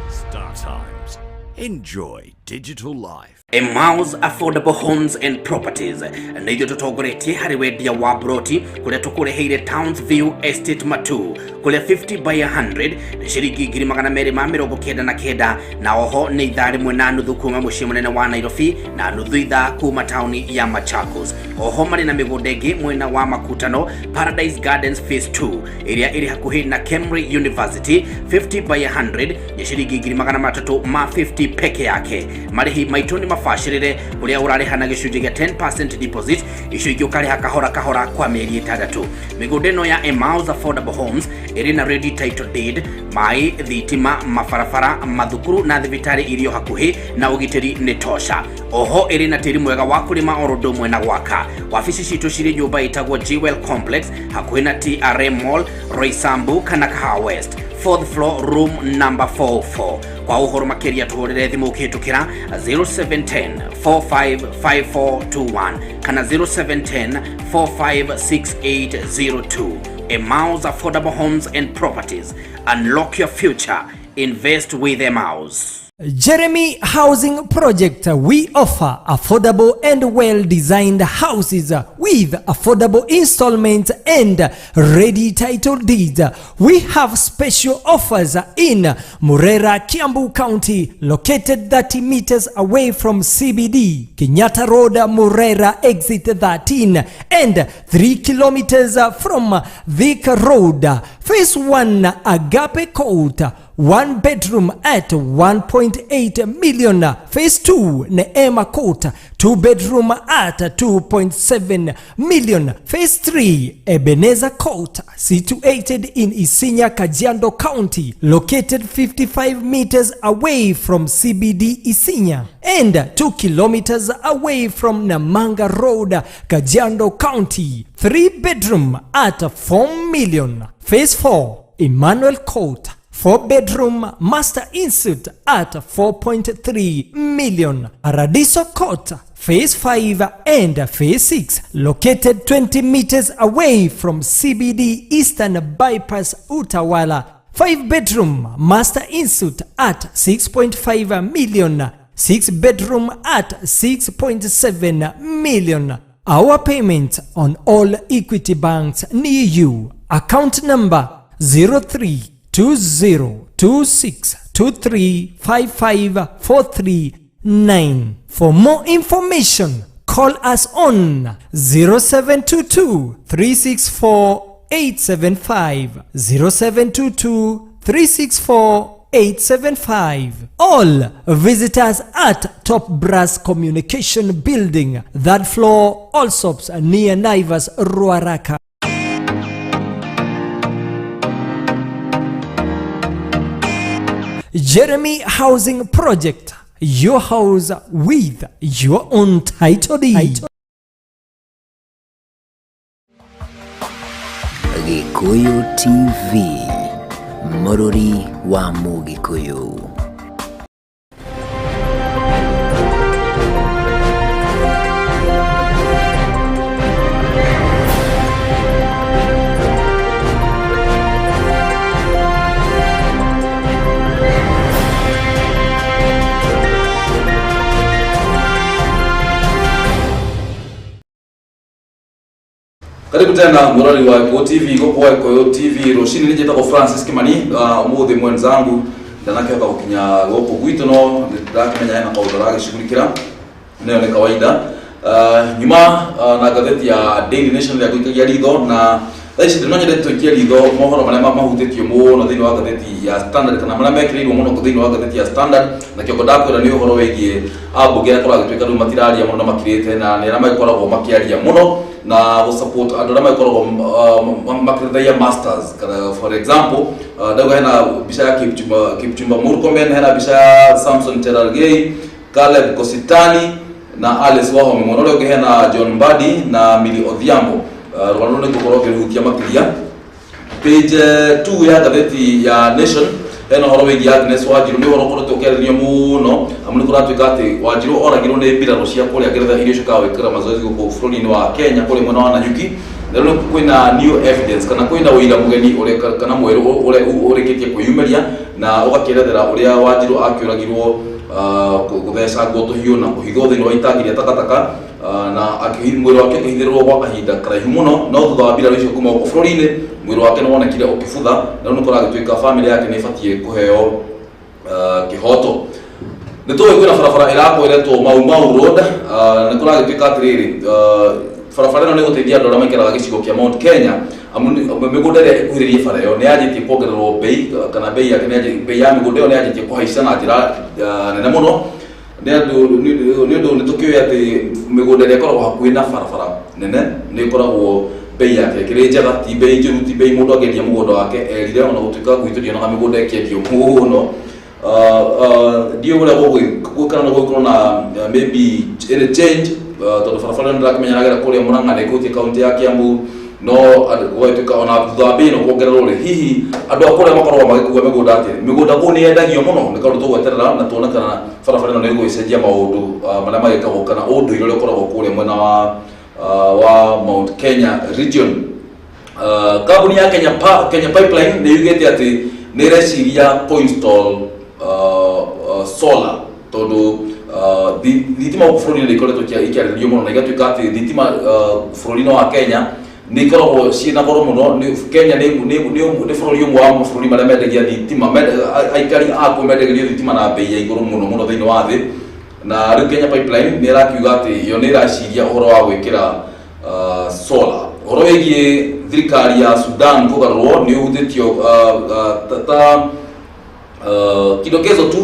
Star Times. Enjoy digital life. Emmaus Affordable Homes and Properties nĩ ithuĩ tũtongoretie harĩ wendia wa broti, kũrĩa tũkũreheire Towns View Estate Matu, kũrĩa 50 by 100 nĩ ciringi 299,000, na oho nĩ ithaa 1.5 kuma mũciĩ mũnene wa Nairobi na nuthu ithaa kuma taũni ya Machakos. Oho marĩ na mĩgũnda ĩngĩ mwena wa Makutano, Paradise Gardens Phase 2 ĩrĩa ĩrĩ hakuhĩ na Kemri University, 50 by 100 nĩ ciringi 350,000 peke yake. Marĩhi maitũ nĩ mabacĩrĩre, kũrĩa ũrarĩha na gĩcunjĩ gĩa 10% deposit, icio ingĩ ũkarĩha kahora kahora kwa mĩeri 6. Mĩgũnda ĩno ya Emmaus Affordable Homes ĩrĩ na ready title deed, maĩ, thitima, mabarabara, mathukuru na thibitarĩ irio hakuhĩ, na ũgitĩri nĩ tosha. Oho ĩrĩ na tĩri mwega wa kũrĩma oro ũndũ ũmwe na gwaka. Wabici citũ cirĩ nyũmba ĩtagwo Jewel Complex, hakuhĩ na TRM Mall, Roysambu kana Kahawa West, fourth floor, room number 44. Kwa ũhoro makĩria tũhũrĩre thimũ ũkĩhĩtũkĩra 0710 455421 kana 0710 456802. Emmaus Affordable Homes and Properties. Unlock your future. Invest with Emmaus. Jeremy Housing Project. We offer affordable and well-designed houses with affordable installments and ready title deeds. We have special offers in Murera, Kiambu County, located 30 meters away from CBD, Kenyatta Road, Murera, exit 13, and 3 kilometers from Thika Road. Phase 1, Agape Court. 1 bedroom at 1.8 million. Phase 2, Neema Court, 2 bedroom at 2.7 million. Phase 3, Ebenezer Court, situated in Isinya, Kajiado County, located 55 meters away from CBD Isinya and 2 kilometers away from Namanga Road, Kajiado County. 3 bedroom at 4 million. Phase 4, Emmanuel Court, 4 bedroom master insert at 4.3 million. Paradiso Court, Phase 5 and Phase 6, located 20 meters away from CBD Eastern Bypass Utawala. 5 bedroom master insert at 6.5 million. 6 bedroom at 6.7 million. Our payment on all Equity banks near you. Account number 032026235543. For more information, call us on 0722 364 875, 0722 364 875. All visitors at Top Brass Communication Building, third floor, Allsops, near Naivas, Ruaraka. Jeremy Housing Project, your house with your own title deed. Gikuyu TV, Mũrũri wa Mũgĩkũyũ. Karibu tena murari wa Gikuyu TV, gũkũ wa Gikuyu TV rũcinĩ. Nĩ njĩtagwo Francis Kimani. Ũmũthĩ mwenzangu ndanakĩhota gũkinya gũkũ gwitũ, no ndakĩmenya hena kaũndũ aragĩcugurikĩra, nayo nĩ kawaida. Nyuma na ngathĩti ya Daily Nation ĩrĩa ngũikagia ritho na thaa ici, no nyende tũikie ritho mohoro marĩa mahutĩtio mũno thĩinĩ wa ngathĩti ya Standard, kana marĩa mekĩrĩirwo mũno thĩinĩ wa ngathĩti ya Standard. Na kĩongo ndakwĩra nĩ ũhoro wĩgiĩ ambunge arĩa kũragĩtuĩka rĩu matiraria mũno na makirĩte, na nĩ arĩa magĩkoragwo makĩaria mũno na gũ support andũ arĩa magĩkoragwo makĩrĩthaia masters. Kana for example, ndauga hena mbica ya Kipchumba Murkomen, hena mbica ya Samson Cherargei, Caleb Kositany na Alice Wahome. Mwena ũrĩa ũngĩ hena John Mbadi na Millie Odhiambo. Rũgano rũrũ nĩ ngũkorwo ngĩrũhutia makĩria. Page 2 ya ngathĩti ya Nation hena ũhoro wĩgiĩ Agnes Wanjiru. Nĩ ũhoro ũkoretwo ũkĩarĩrĩrio mũno, amu nĩ kũratuĩka atĩ Wanjiru oragirwo nĩ mbirarũ cia kũrĩa Ngeretha iria icokaga gwĩkĩra mazoezi gũkũ bũrũri-inĩ wa Kenya, kũrĩa mwena wa Nanyuki. Na rĩu kwĩna new evidence, kana kwĩna ũira mũgeni ũrĩa kana mwerũ ũrĩa ũrĩkĩtie kwĩyumĩria na ũgakĩerethera ũrĩa Wanjiru akĩũragirwo, gũthecangwo tũhiũ na kũhithwo thĩinĩ wa itangi rĩa takataka, na mwĩrĩ wake ũkĩhithĩrĩrwo gwa kahinda karaihu mũno. No thutha wa mbirarũ icio kuma gũkũ bũrũri-inĩ, mwĩrĩ wake nĩ wonekire ũkĩbutha, na rĩu nĩ kũragĩtuĩka bamĩrĩ yake nĩ ĩbatiĩ kũheo kĩhoto. Nĩ tũĩ kwĩna barabara ĩrakwo ĩretwo Mau Mau Road. Nĩ kũragĩtuĩka atĩrĩrĩ, barabara ĩno nĩ ĩgũteithia andũ arĩa maikaraga gĩcigo kĩa Mount Kenya, amu mĩgũnda ĩrĩa ĩkuhĩrĩirie bara ĩyo nĩ yanjĩtie kuongererwo bei, kana bei yake bei ya mĩgũnda ĩyo nĩ yanjĩtie kũhaica na njĩra nene mũno, nĩ ũndũ nĩ tũkĩũĩ atĩ mĩgũnda ĩrĩa ĩkoragwo hakuhĩ na barabara nene nĩ ĩkoragwo bei yake ĩkĩrĩ njega, ti bei njũru, ti bei mũndũ angĩendia mũgũnda wake erire, ona gũtuĩka gwitũ ndionaga mĩgũnda ĩkĩendio mũno. Ndiũĩ ũrĩa gũgũikara na gũgĩkorwo na maybe any change, tondũ barabara ĩno ndĩrakĩmenya ĩragera kũrĩa Murang'a na ĩkũhutia kaunti ya Kiambu, no gũgagĩtuĩka ona thutha wa bei ĩno kuongererwo rĩ, hihi andũ a kũrĩa makoragwo magĩkua mĩgũnda atĩa? Mĩgũnda kũu nĩ yendagio mũno? Nĩ kaũndũ tũgweterera na tuone kana barabara ĩno nĩ ĩgũgĩcenjia maũndũ marĩa magĩkagwo kana ũndũire ũrĩa ũkoragwo kũrĩa mwena wa Mount Kenya region. Kambuni ya Kenya Pipeline nĩ yugĩte atĩ nĩ ĩreciria kũ-install solar, tondũ thitima gũkũ bũrũri-inĩ nĩ ikoretwo ikĩarĩrĩrio mũno, na igatuĩka atĩ thitima bũrũri-inĩ wa Kenya nĩ ikoragwo ciĩna goro mũno. Kenya nĩ bũrũri ũmwe wa mabũrũri marĩa mendagia thitima, aikari akuo mendagĩrio thitima na bei ya igũrũ mũno mũno thĩinĩ wa thĩ. Na rĩu Kenya Pipeline nĩ ĩrakiuga atĩ yo nĩ ĩraciria ũhoro wa gwĩkĩra solar. Ũhoro wĩgiĩ thirikari ya Sudan kũgarũrwo nĩ ũhutĩtio ta Kidokezo tu,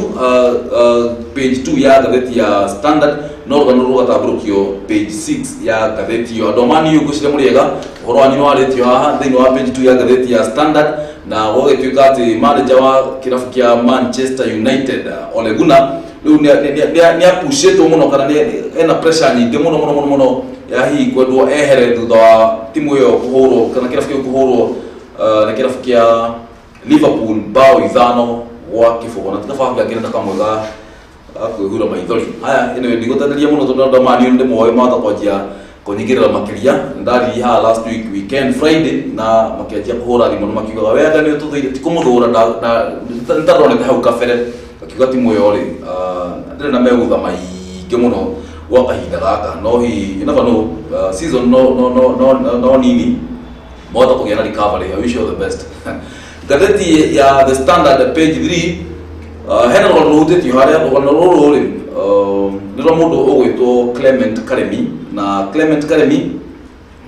page 2 ya ngathĩti ya Standard, no rũgano rũgatambũrũkio page 6 ya ngathĩti ĩyo. Andũ a Man U, ngwĩciria mũrĩega, ũhoro wanyu nĩ warĩtio haha thĩinĩ wa page 2 ya ngathĩti ya Standard, na gũgagĩtuĩka atĩ manager wa kĩrabu kĩa Manchester United, Ole Gunnar, rĩu nĩ apushĩtwo mũno kana ena pressure nyingĩ mũno mũno mũno mũno ya hihi kwendwo ehere thutha wa timu ĩyo kũhũrwo kana kĩrabu kĩu kũhũrwo nĩ kĩrabu kĩa Liverpool 5-0, na tikaba ngangĩrĩ kamwe ga kwĩhura maithori. Haya, anyway, ndigũtenderia mũno tondũ andũ a Man U ndĩmoĩ mahota kwanjia kũnyingĩrĩra makĩria. Ndaririe haha last week weekend, Friday, na makĩanjia kũhũra thimũ na makiugaga we anga nĩ ũtũthũire. Ti kũmũthũra, nĩtandonete hau kabere akiuga timu ĩyo rĩ ndĩrĩ na megutha maingĩ mũno gwa kahinda gaka, no hihi, you never know, season no nini mahota kũgĩa na recovery. I wish you all the best. Ngathĩti ya The Standard, page 3, hena rũgano rũhutĩtio harĩa. Rũgano rũrũ rĩ nĩ rwa mũndũ ũgwĩtwo Clement Karemi, na Clement Karemi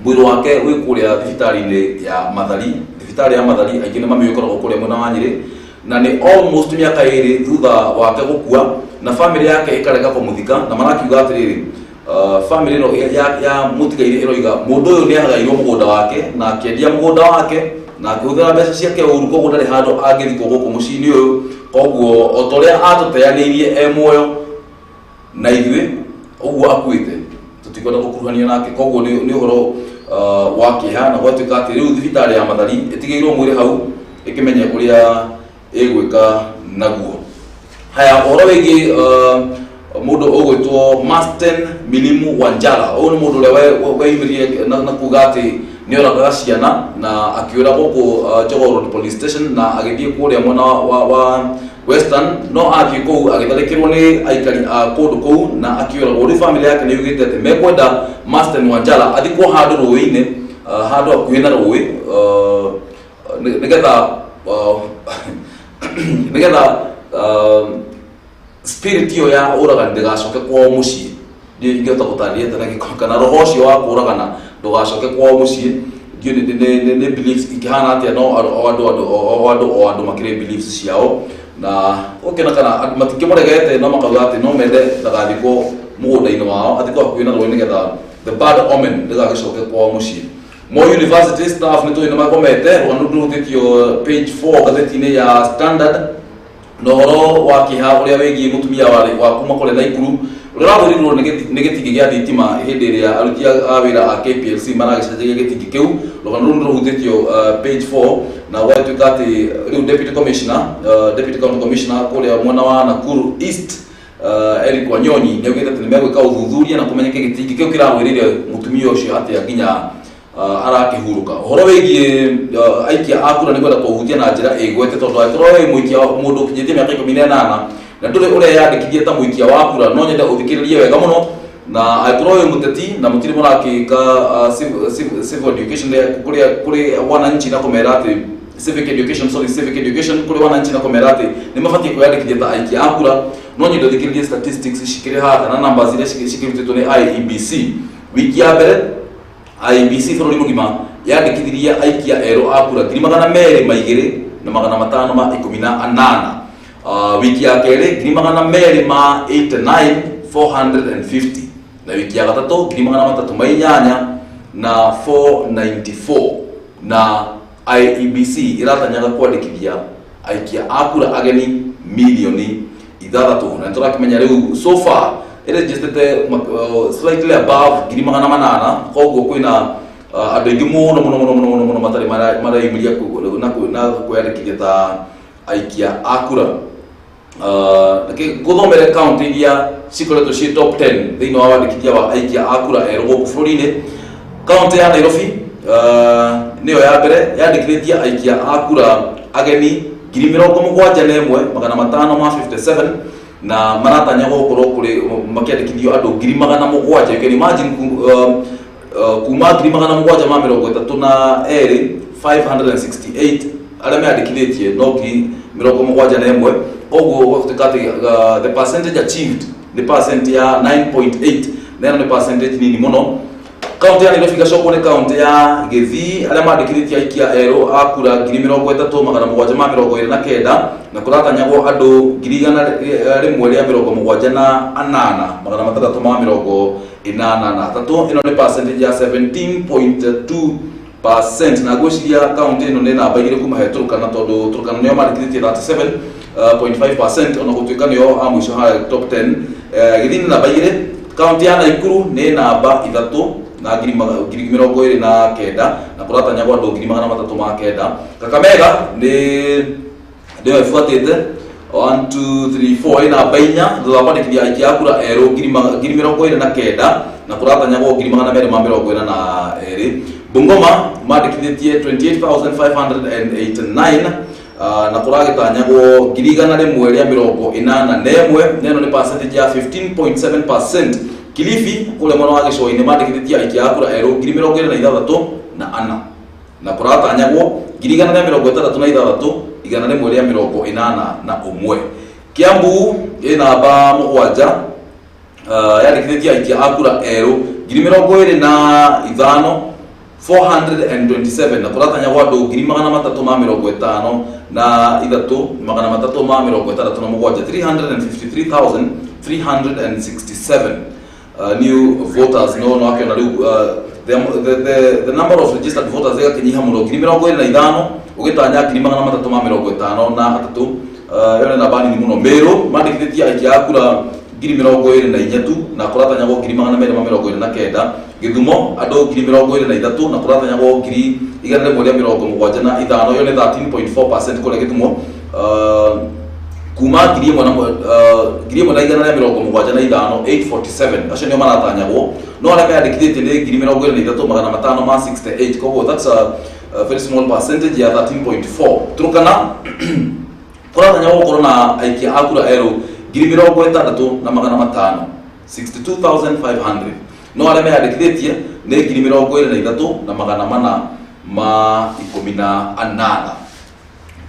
mwĩrĩ wake wĩ kũrĩa thibitarĩ-inĩ ya Mathari. Thibitarĩ ya Mathari aingĩ nĩ mamĩũĩ, ĩkoragwo kũrĩa mwena wa Nyĩrĩ, na nĩ almost mĩaka 2 thutha wake gũkua na famĩlĩ yake ĩkarega kũmũthika, na marakiuga atĩrĩrĩ, famĩlĩ ĩno ya mũtigairĩ ĩroiga mũndũ ũyũ nĩ ahagairwo mũgũnda wake na akĩendia mũgũnda wake na akĩhũthĩra mbeca ciake ũru, koguo ndarĩ handũ angĩthikwo gũkũ mũciĩ-inĩ ũyũ. Koguo o ta ũrĩa atũteanĩirie e muoyo na ithuĩ ũguo akuĩte, tũtikwenda gũkuruhanio nake. Koguo nĩ ũhoro wa kĩeha, na gwatuĩka atĩ rĩu thibitarĩ ya Mathari ĩtigĩirwo mwĩrĩ hau ĩkĩmenye ũrĩa ĩgwĩka naguo. Haya, ũhoro wĩgiĩ mũndũ ũgwĩtwo Masten Milimu Wanjala, ũyũ nĩ mũndũ ũrĩa weyumĩririe na kuga atĩ nĩ oragaga ciana na akĩũra gũkũ Jogoo Road Police Station na agĩthiĩ kũrĩa mwena wa Western, no athiĩ kũu agĩtharĩkĩrwo nĩ aikari a kũndũ kũu na akĩũragwo. Rĩu famĩlĩ yake nĩ yugĩte atĩ mekwenda Masten Wanjala athikwo handũ rũĩ-inĩ, handũ hakuhĩ na rũĩ, nĩgetha spirit ĩyo ya ũragani ndĩgacoke kwao mũciĩ. Ndiũ ingĩhota gũtarĩria atĩa na gĩkũyũ, kana roho ũcio wa kũragana ndũgacoke kwao mũciĩ. Ndiũ nĩ beliefs ikĩhana atĩa, no o andũ makĩrĩ beliefs ciao, na ũkĩona kana andũ matingĩmũregete, no makauga atĩ no mende ndagathikwo mũgũnda-inĩ wao, athikwo hakuhĩ na rũĩ nĩgetha the bad omen ndĩgagĩcoke kwao mũciĩ. Moi University staff nĩ tũĩ nĩ magomete. Rũgano rũhutĩtio page 4 ngathĩti-inĩ ya Standard, na ũhoro wa kĩeha ũrĩa wĩgiĩ mũtumia wa kuma kũrĩa Naikuru ũrĩa ũragũrirwo nĩ gĩtingĩ gĩa thitima hĩndĩ ĩrĩa aruti a wĩra a KPLC maragĩcenjagia gĩtingĩ kĩu. Rũgano rũu nĩ rũhutĩtio page 4, na gwatuĩka atĩ rĩu deputy commissioner, deputy county commissioner kũrĩa mwena wa Nakuru East, Eric Wanyonyi, nĩ augĩte atĩ nĩ megwĩka ũthuthuria na kũmenyeke gĩtingĩ kĩu kĩragwĩrĩire mũtumia ũcio atĩa nginya arakĩhurũka. Ũhoro wĩgiĩ aikia a kura nĩ kwenda kũhutia na njĩra ĩgwete, tondũ angĩkorwo wĩ mũikia, mũndũ ũkinyĩtie mĩaka 18 na ndũrĩ ũreyandĩkithia ta mũikia wa kura, no nyende ũthikĩrĩrie wega mũno. Na angĩkorwo wĩ mũteti na mũtirĩ mũrakĩka civil education kũrĩa kũrĩ wananchi na kũmera atĩ civic education, sorry, civic education kũrĩ wananchi na kũmera atĩ nĩ mabatiĩ kwĩyandĩkithia ta aikia a kura, no nyende ũthikĩrĩrie statistics cikĩrĩ haha kana numbers iria cikĩrutĩtwo nĩ IEBC. Wiki ya mbere IEBC bũrũri mũgima yandĩkithirie aikia erũ a kura 202,518. Wiki ya kerĩ 289,450, na wiki ya gatatũ 308,494, na IEBC ĩratanyaga kwandĩkithia aikia a kura ageni mirioni 6, na nĩtũrakĩmenya rĩu so far ĩregistrĩte slightly above 800,000. Koguo kwĩna andũ aingĩ mũno mũno mũno mũno mũno mũno matarĩ mareyumĩria na kwĩyandĩkithia ta aikia a kura. Ngũthomere kaunti iria cikoretwo ciĩ top 10 thĩinĩ wa wandĩkithia wa aikia a kura erũ gũkũ bũrũri-inĩ. Kaunti ya Nairobi nĩyo ya mbere, yandĩkithĩtie aikia a kura ageni 71,557, na maratanya gũkorwo kũrĩ makĩandĩkithio andũ 700,000. You can imagine, kuma 732,568 arĩa meandĩkithĩtie, no 71,000. Koguo gũgatuĩka atĩ the percentage achieved nĩ percent ya 9.8, na ĩno nĩ percentage nini mũno. Kaunti ya Nairobi igacokwo nĩ kaunti ya Gĩthii, arĩa mandĩkithĩtie aikia erũ a kura 30,729. Na kũratanyagwo andũ 178,683. Ĩno nĩ percentage ya 17.2%, na ngwĩciria kaunti ĩno nĩ namba 2 kuma he Turkana, tondũ Turkana nĩo mandĩkithĩtie 37.5%, ona gũtuĩka nĩo a mũico harĩa top 10. Gĩthii nĩ namba 2, kaunti ya Naikuru nĩ namba 3 na 29,000, na kũratanyagwo andũ 309,000. Kakamega nĩ nĩyo ĩbuatĩte 1 2 3 4, ĩ namba 4 thutha wa kwandĩkithia aikia a kura erũ 29,000, na kũratanyagwo 242,000. Bungoma mandĩkithĩtie 28,589, na kũragĩtanyagwo 181,000, na ĩno nĩ percentage ya 15.7%. Kilifi kũrĩa mwena wa gĩcũa-inĩ mandĩkithĩtie aikia a kura erũ 26,004, na kũratanyagwo 166,181. Kiambu ĩ namba 7, yandĩkithĩtie aikia a kura erũ 25,427, na kũratanyagwo andũ 353,367, 353,367 new voters. No akĩona rĩu the number of registered voters ĩgakĩnyiha mũno, 25,000 ũgĩtanya 353,000. Ĩyo nĩ namba nini mũno. Meru mandĩkithĩtie aikia a kura 24,000 tu, na kũratanyagwo 229,000. Gĩthumo andũ 23,000, na kũratanyagwo 175,000. Ĩyo nĩ 13.4% kũrĩa Gĩthumo, kuma 1,175, 847 acio nĩo maratanyagwo, no arĩa meyandĩkithĩtie nĩ 23,568. Koguo that's a very small percentage ya 13.4. Turkana kũratanyagwo gũkorwo na aikia a kura erũ 60,500, 62,500, no arĩa meyandĩkithĩtie nĩ 23,418.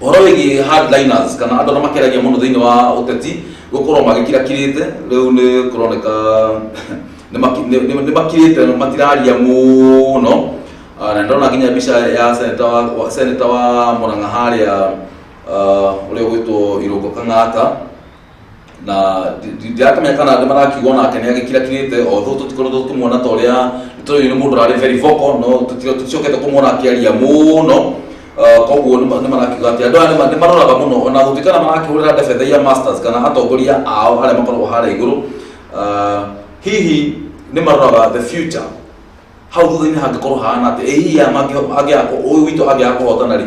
Ũhoro wĩgiĩ hardliners kana andũ arĩa makeragia mũno thĩinĩ wa ũteti gũkorwo magĩkirakirĩte, rĩu nĩ kũroneka nĩ makirĩte, matiraria mũno. Na ndona nginya mbica ya senator wa Murang'a harĩa, ũrĩa ũgwĩtwo Irũngũ Kang'ata, na ndirakĩmenya kana andũ marakiuga onake nĩ agĩkirakirĩte, although tũtikoretwo tũkĩmuona ta ũrĩa tũĩ nĩ mũndũ ũrarĩ very vocal, no tũticokete kũmuona akĩaria mũno. Koguo nĩ marakiuga atĩ andũ aya nĩ maroraga mũno, ona gũtuĩka na marakĩhũrĩra ndebe their masters kana atongoria ao arĩa makoragwo harĩa igũrũ. Hihi nĩ maroraga the future hau thutha-inĩ hangĩkorwo hahana atĩ ĩ hihi angĩaga ũyũ witũ angĩaga kũhotana rĩ,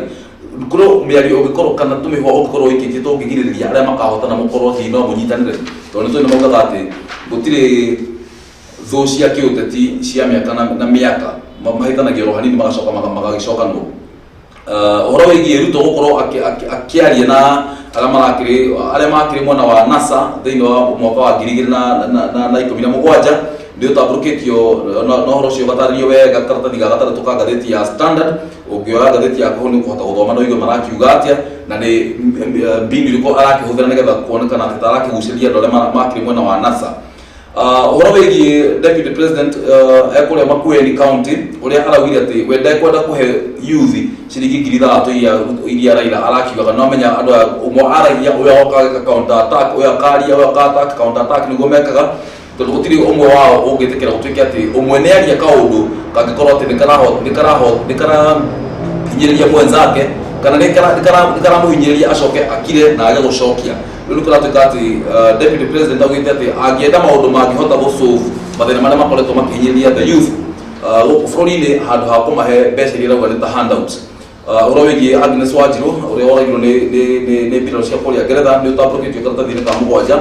kũrĩ mĩario ũngĩkorwo kana tũmĩhwa ũngĩkorwo ũikĩtie tũngĩgirĩrĩria arĩa makahotana mũkorwo hihi no mũnyitanĩre, tondũ nĩ tũĩ nĩ maugaga atĩ gũtirĩ thũ cia kĩũteti cia mĩaka na mĩaka, mahĩtanagia oro hanini magacoka magagĩcokanwo. Ũhoro wĩgiĩ Ruto gũkorwo akĩaria na arĩa marakĩrĩ arĩa makĩrĩ mwena wa NASA thĩinĩ wa mwaka wa 2017 nĩ ũtambũrũkĩtio na ũhoro ũcio ũgatarĩrio wega karatathi ga gatandatũ ka ngathĩti ya Standard. Ũngĩoya ngathĩti yaku hau nĩ ũkũhota gũthoma na ũigue marakiuga atĩa na nĩ mbinu irĩkũ arakĩhũthĩra nĩgetha kuonekana atĩ ta arakĩgucĩrĩria andũ arĩa makĩrĩ mwena wa NASA. Ũhoro wĩgiĩ deputy president ekũrĩa Makueni County, ũrĩa araugire atĩ we ndekwenda kũhe youth ciringi 6,000 iria Raila arakiugaga. No menya andũ aya, ũmwe aragia, ũyũ agoka ageka counter attack, ũyũ akaria, ũyũ aka attack, counter attack, nĩguo mekaga, tondũ gũtirĩ ũmwe wao ũngĩtĩkĩra gũtuĩke atĩ ũmwe nĩ aria kaũndũ kangĩkorwo atĩ nĩ karahinyĩrĩria mwenzake kana nĩ karamũhinyĩrĩria, acoke akire na age gũcokia. Rĩu nĩ kũratuĩka atĩ deputy president augĩte atĩ angĩenda maũndũ mangĩhota gũ solve mathĩna marĩa makoretwo makĩhinyĩrĩria the youth gũkũ bũrũri-inĩ, handũ ha kũmahe mbeca iria irauga nĩ ta handouts. Ũhoro wĩgiĩ Agnes Wanjiru ũrĩa woragirwo nĩ mbirarũ cia kũrĩa Ngeretha nĩ ũtambũrũkĩtio karatathi-inĩ ka 7.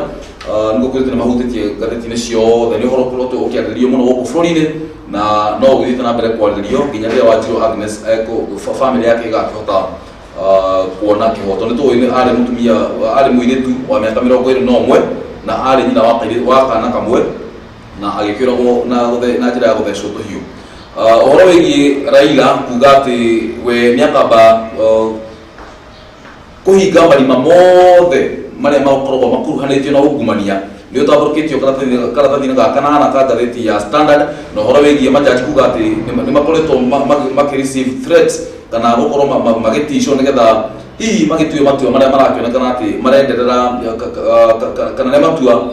Nĩguo kwĩrĩte nĩ mahutĩtie ngathĩti-inĩ ciothe, nĩ ũhoro ũkoretwo ũkĩarĩrĩrio mũno gũkũ bũrũri-inĩ na no ũgĩthiĩte na mbere kwarĩrĩrio nginya rĩrĩa Wanjiru Agnes family yake ĩgakĩhota kuona kĩhoto. Nĩ tũĩ nĩ arĩ mũtumia, arĩ mũirĩtu wa mĩaka 21, na arĩ nyina wa wa kana kamwe, na agĩkĩũragwo na njĩra ya gũthecwo tũhiũ. Ũhoro wĩgiĩ Raila kuga atĩ we nĩakamba kũhinga marima mothe marĩa makoragwo makuruhanĩtio na ungumania nĩ ũtambũrũkĩtio karatathi-inĩ ga kanana ka ngathĩti ya Standard. Na ũhoro wĩgiĩ majaji kuga atĩ nĩ makoretwo makĩ receive threats kana gũkorwo magĩticwo nĩgetha Hihi magĩtue matua marĩa marakĩonekana atĩ marenderera kana nĩ matua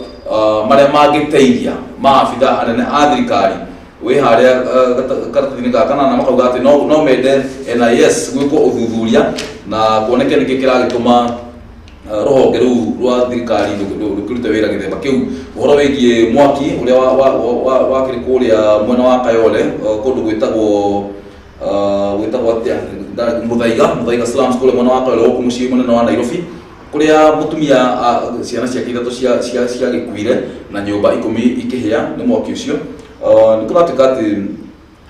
marĩa mangĩteithia maabitha anene a thirikari wĩ harĩa karatathi-inĩ ga kanana. Makauga atĩ no mende NIS gwĩkwo ũthuthuria na kuoneke nĩkĩ kĩragĩtũma rũhonge rũu rwa thirikari rũkĩrute wĩra gĩthemba kĩu. Ũhoro wĩgiĩ mwaki ũrĩa wakĩrĩ kũrĩa mwena wa Kayole, kũndũ gwĩtagwo atĩa, Muthaiga slums kũrĩa mwena wa Kayole gũkũ mũciĩ mũnene wa Nairobi, kũrĩa mũtumia ciana ciake ithatũ ciagĩkuire na nyũmba 10 ikĩhĩa nĩ mwaki ũcio. Nĩ kũratuĩka atĩ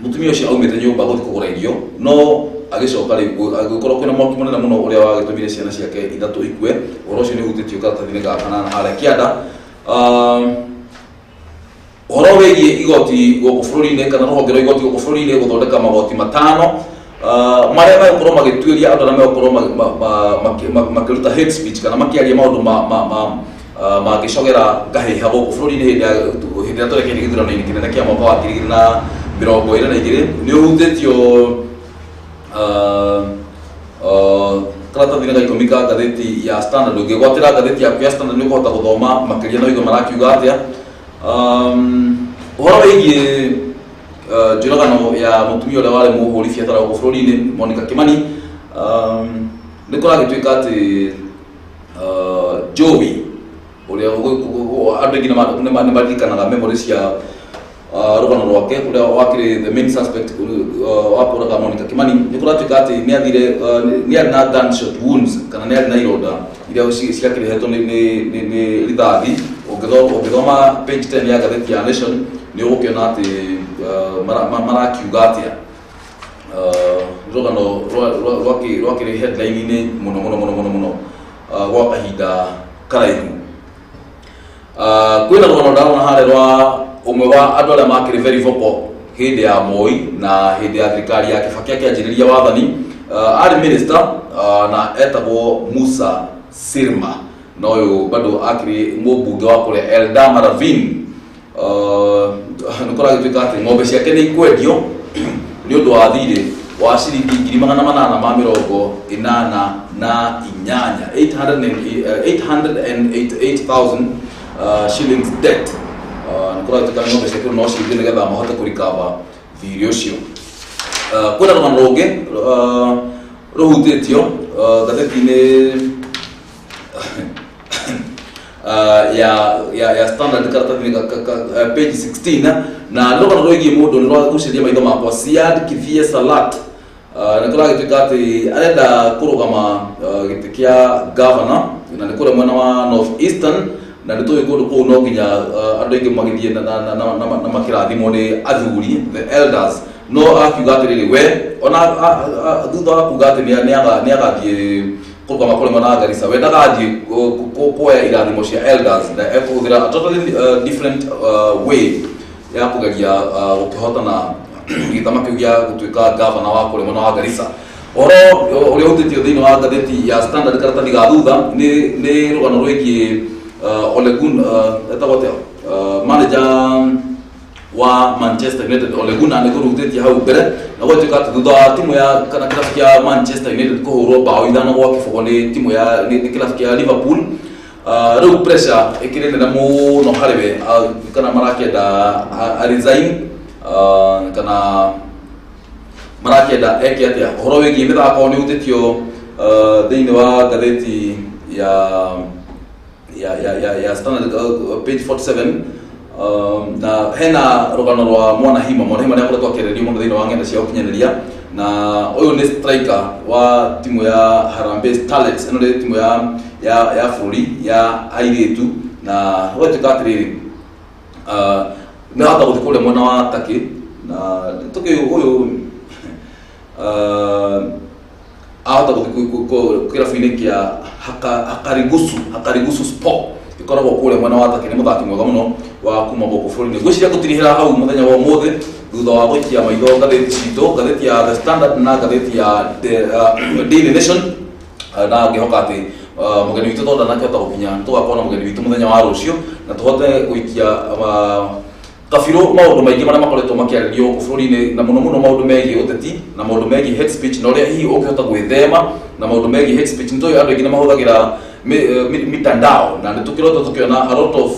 mũtumia ũcio aumĩte nyũmba gũthiĩ kũgũra irio, no agĩcoka rĩu agĩkorwo kwĩna mwaki mũnene mũno ũrĩa wagĩtũmire ciana ciake ithatũ ikue. Ũhoro ũcio nĩ ũhutĩtio karatathi-inĩ ga kanana harĩa kĩanda. Ũhoro wĩgiĩ igoti gũkũ bũrũri-inĩ kana rũhonge rwa igoti gũkũ bũrũri-inĩ gũthondeka magoti matano marĩa megũkorwo magĩtuĩria andũ arĩa megũkorwo makĩruta hate speech kana makĩaria maũndũ mangĩcogera ngahĩha gũkũ bũrũri-inĩ hĩndĩ ĩrĩa twerekeire gĩthurano-inĩ kĩnene kĩa mwaka wa 2022, nĩ ũhutĩtio karatathi-inĩ ga 10 ka ngathĩti ya Standard. Ũngĩgwatĩra ngathĩti yaku ya Standard, nĩ ũkũhota gũthoma makĩria na ũigue marakiuga atĩa. Ũhoro wĩgiĩ njũragano ya mũtumia ũrĩa warĩ mũhũri biacara gũkũ bũrũri-inĩ, Monica Kimani, nĩ kũragĩtuĩka atĩ Joey ũrĩa andũ aingĩ nĩ maririkanaga memory cia rũgano rwake, ũrĩa wakĩrĩ the main suspect wa kũraga Monica Kimani, nĩ kũratuĩka atĩ nĩ athire nĩ arĩ na gunshot wounds kana nĩ arĩ na ironda iria ciakĩrehetwo nĩ rithathi. Ũngĩthoma page 10 ya ngathĩti ya Nation, nĩ ũgũkĩona atĩ marakiuga atĩa. Rũgano rwakĩrĩ headline-inĩ mũno mũno mũno mũno mũno gwa kahinda karaihu. Kwĩna rũgano ndarona harĩa rwa ũmwe wa andũ arĩa makĩrĩ very vocal hĩndĩ ya Moi na hĩndĩ ya thirikari ya Kibaki akĩanjĩrĩria wathani. Arĩ minister na etagwo Musa Sirma, na ũyũ bado akĩrĩ mũmbunge wa kũrĩa Eldama Ravine. Nĩ kũragĩtuĩka atĩ ng'ombe ciake nĩ ikwendio nĩ ũndũ wa thirĩ wa ciringi 888,000, 888,000 shillings debt. Nĩ kũragĩtuĩka nĩ ng'ombe ciake no ciendio nĩgetha mahote kũrikaba thirĩ ũcio. Kwĩna rũgano rũngĩ rũhutĩtio ngathĩti-inĩ ya Standard, karatathi page 16, na nĩ rũgano rwĩgiĩ mũndũ nĩ rwagucĩria maitho makwa, Siad Kithie Salat. Nĩ kũragĩtuĩka atĩ arenda kũrũgama gĩtĩ kĩa governor na nĩ kũrĩa mwena wa North Eastern, na nĩ tũĩ kũndũ kũu no nginya andũ aingĩ magĩthiĩ na makĩrathimwo nĩ athuri, the elders. No akiuga atĩrĩrĩ, we ona thutha wa kuga atĩ nĩ agathiĩ kũrũgama kũrĩa mwena wa Garissa, we ndagathiĩ kuoya irathimo cia elders na ekũhũthĩra a totally different way ya kũgeria gũkĩhotana gĩtama kĩu gĩa gũtuĩka governor wa kũrĩa mwena wa Garissa. Ũhoro ũrĩa ũhutĩtio thĩinĩ wa ngathĩti ya Standard karatathi ga thutha nĩ rũgano rwĩgiĩ Ole Gunnar, etagwo atĩa, manager wa Manchester United Ole Gunnar, nĩ kũrutĩtie hau mbere na gwatuĩka atĩ thutha wa timu ya kana kĩrabu kĩa Manchester United kũhũrwo bao 5-0 nĩ timu ya nĩ kĩrabu kĩa Liverpool, rĩu pressure ĩkĩrĩ nene mũno harĩ we, kana marakĩenda a resign kana marakĩenda eke atĩa. Ũhoro wĩgiĩ mĩthako nĩ ũhutĩtio thĩinĩ wa ngathĩti ya Standard, page 47, na hena rũgano rwa Mwanahima. Mwanahima nĩ akoretwo akĩarĩrio mũno thĩinĩ wa ng'enda cia ũkinyanĩria, na ũyũ nĩ striker wa timu ya Harambee Starlets. Ĩno nĩ timu ya bũrũri ya airĩtu, na gwatuĩka atĩrĩrĩ, nĩ ahota gũthiĩ kũrĩa mwena wa Turkey na tũkĩ ũyũ ahota gũthiĩ kĩrabu-inĩ kĩa Hakarigusu Sport ĩkoragwo kũrĩa mwena wa Turkey. Nĩ mũthaki mwega mũno wa kuma gũkũ bũrũri-inĩ. Ngwĩciria gũtirihĩra hau mũthenya wa ũmũthĩ thutha wa gũikia maitho ngathĩti citũ, ngathĩti ya The Standard na ngathĩti ya Daily Nation, na ngĩhoka atĩ mũgeni witũ tondũ ndanakĩhota gũkinya, nĩ tũgakorwo na mũgeni witũ mũthenya wa rũciũ na tũhote gũikia Kabirũ maũndũ maingĩ marĩa makoretwo makĩarĩrio gũkũ bũrũri-inĩ na mũno mũno maũndũ megiĩ ũteti na maũndũ megiĩ hate speech na ũrĩa hihi ũngĩhota gwĩthema na maũndũ megiĩ hate speech. Nĩ tũĩ andũ aingĩ nĩ mahũthagĩra mitandao na nĩ tũkĩrotwo tũkĩona a lot of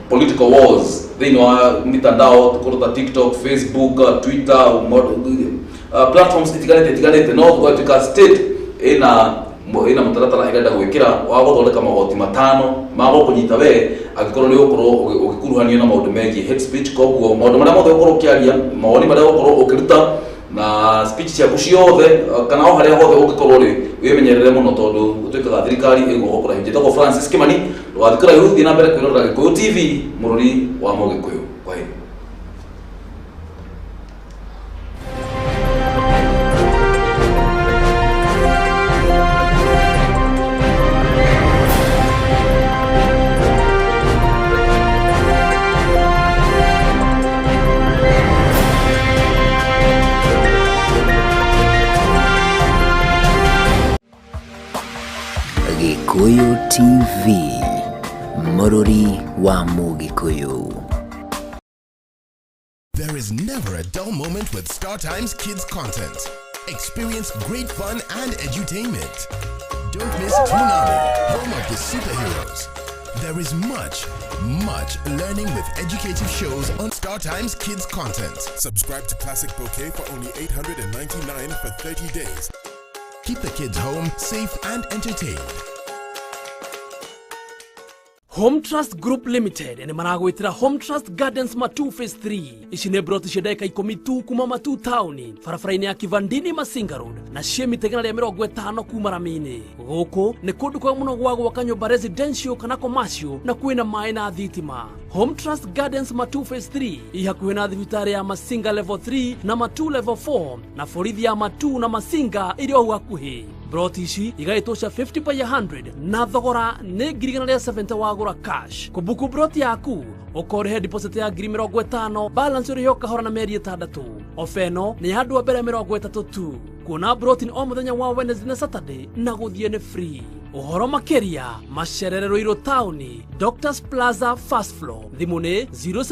political wars thĩinĩ wa mitandao kũndũ ta TikTok, Facebook, Twitter, platforms itiganĩte no gũgatuĩka state ĩna mũtaratara ĩrenda gwĩkĩra wa gũthondeka magoti matano ma gũkũnyita we angĩkorwo nĩ ũgũkorwo ũgĩkuruhanio na maũndũ megiĩ hate speech. Koguo maũndũ marĩa mothe ũgũkorwo ũkĩaria, mawoni marĩa ũgũkorwo ũkĩruta na speech ciaku ciothe, kana o harĩa hothe ũngĩkorwo rĩ, wĩmenyerere mũno tondũ gũtuĩkaga thirikari ĩ guoko kũraihu. Njĩtagwo Francis Kimani, ndũgathiĩ kũraihu, thiĩ na mbere kwĩrorera Gĩkũyũ TV, mũrũri wa Mũgĩkũyũ. Kwaheri. Gĩkũyũ TV, mũrũri wa Mũgĩkũyũ. There is never a dull moment with Star Times Kids content. Experience great fun and edutainment. Don't miss Toonami, home of the superheroes. There is much, much learning with educative shows on Star Times Kids content. Subscribe to Classic Bouquet for only 899 for 30 days. Keep the kids home, safe and entertained. Home Trust Group Limited nĩ maragwĩtĩra Home Trust Gardens Matu Phase 3. Ici nĩ broti cia ndagĩka 10 tu kuma Matu taũni, barabara-inĩ ya Kivandini Masinga Road, na ciĩ mita 150 kuma rami-inĩ. Gũkũ nĩ kũndũ kwega mũno gwa gwaka nyũmba residential kana commercial, na kwĩna maĩ na thitima. Home Trust Gardens Matu Phase 3 i hakuhĩ na thibitarĩ ya Masinga Level 3 na Matu Level 4 na borithi ya Matu na Masinga ĩrĩ o hau hakuhĩ. Broti ici igaĩtwo cia 50 by 100 na thogora nĩ 170,000 wagũra cash. Kũbuku broti yaku ũkorĩhe deposit ya 50,000, balance ũrĩhe o kahora na mĩeri 6. Ofa ĩno nĩ ya andũ a mbere 30 tu. Kuona broti nĩ o mũthenya wa Wednesday na Saturday na gũthiĩ nĩ free. Ũhoro makĩria macerere Ruiru taũni, Doctors Plaza, first floor. Thimũ nĩ 07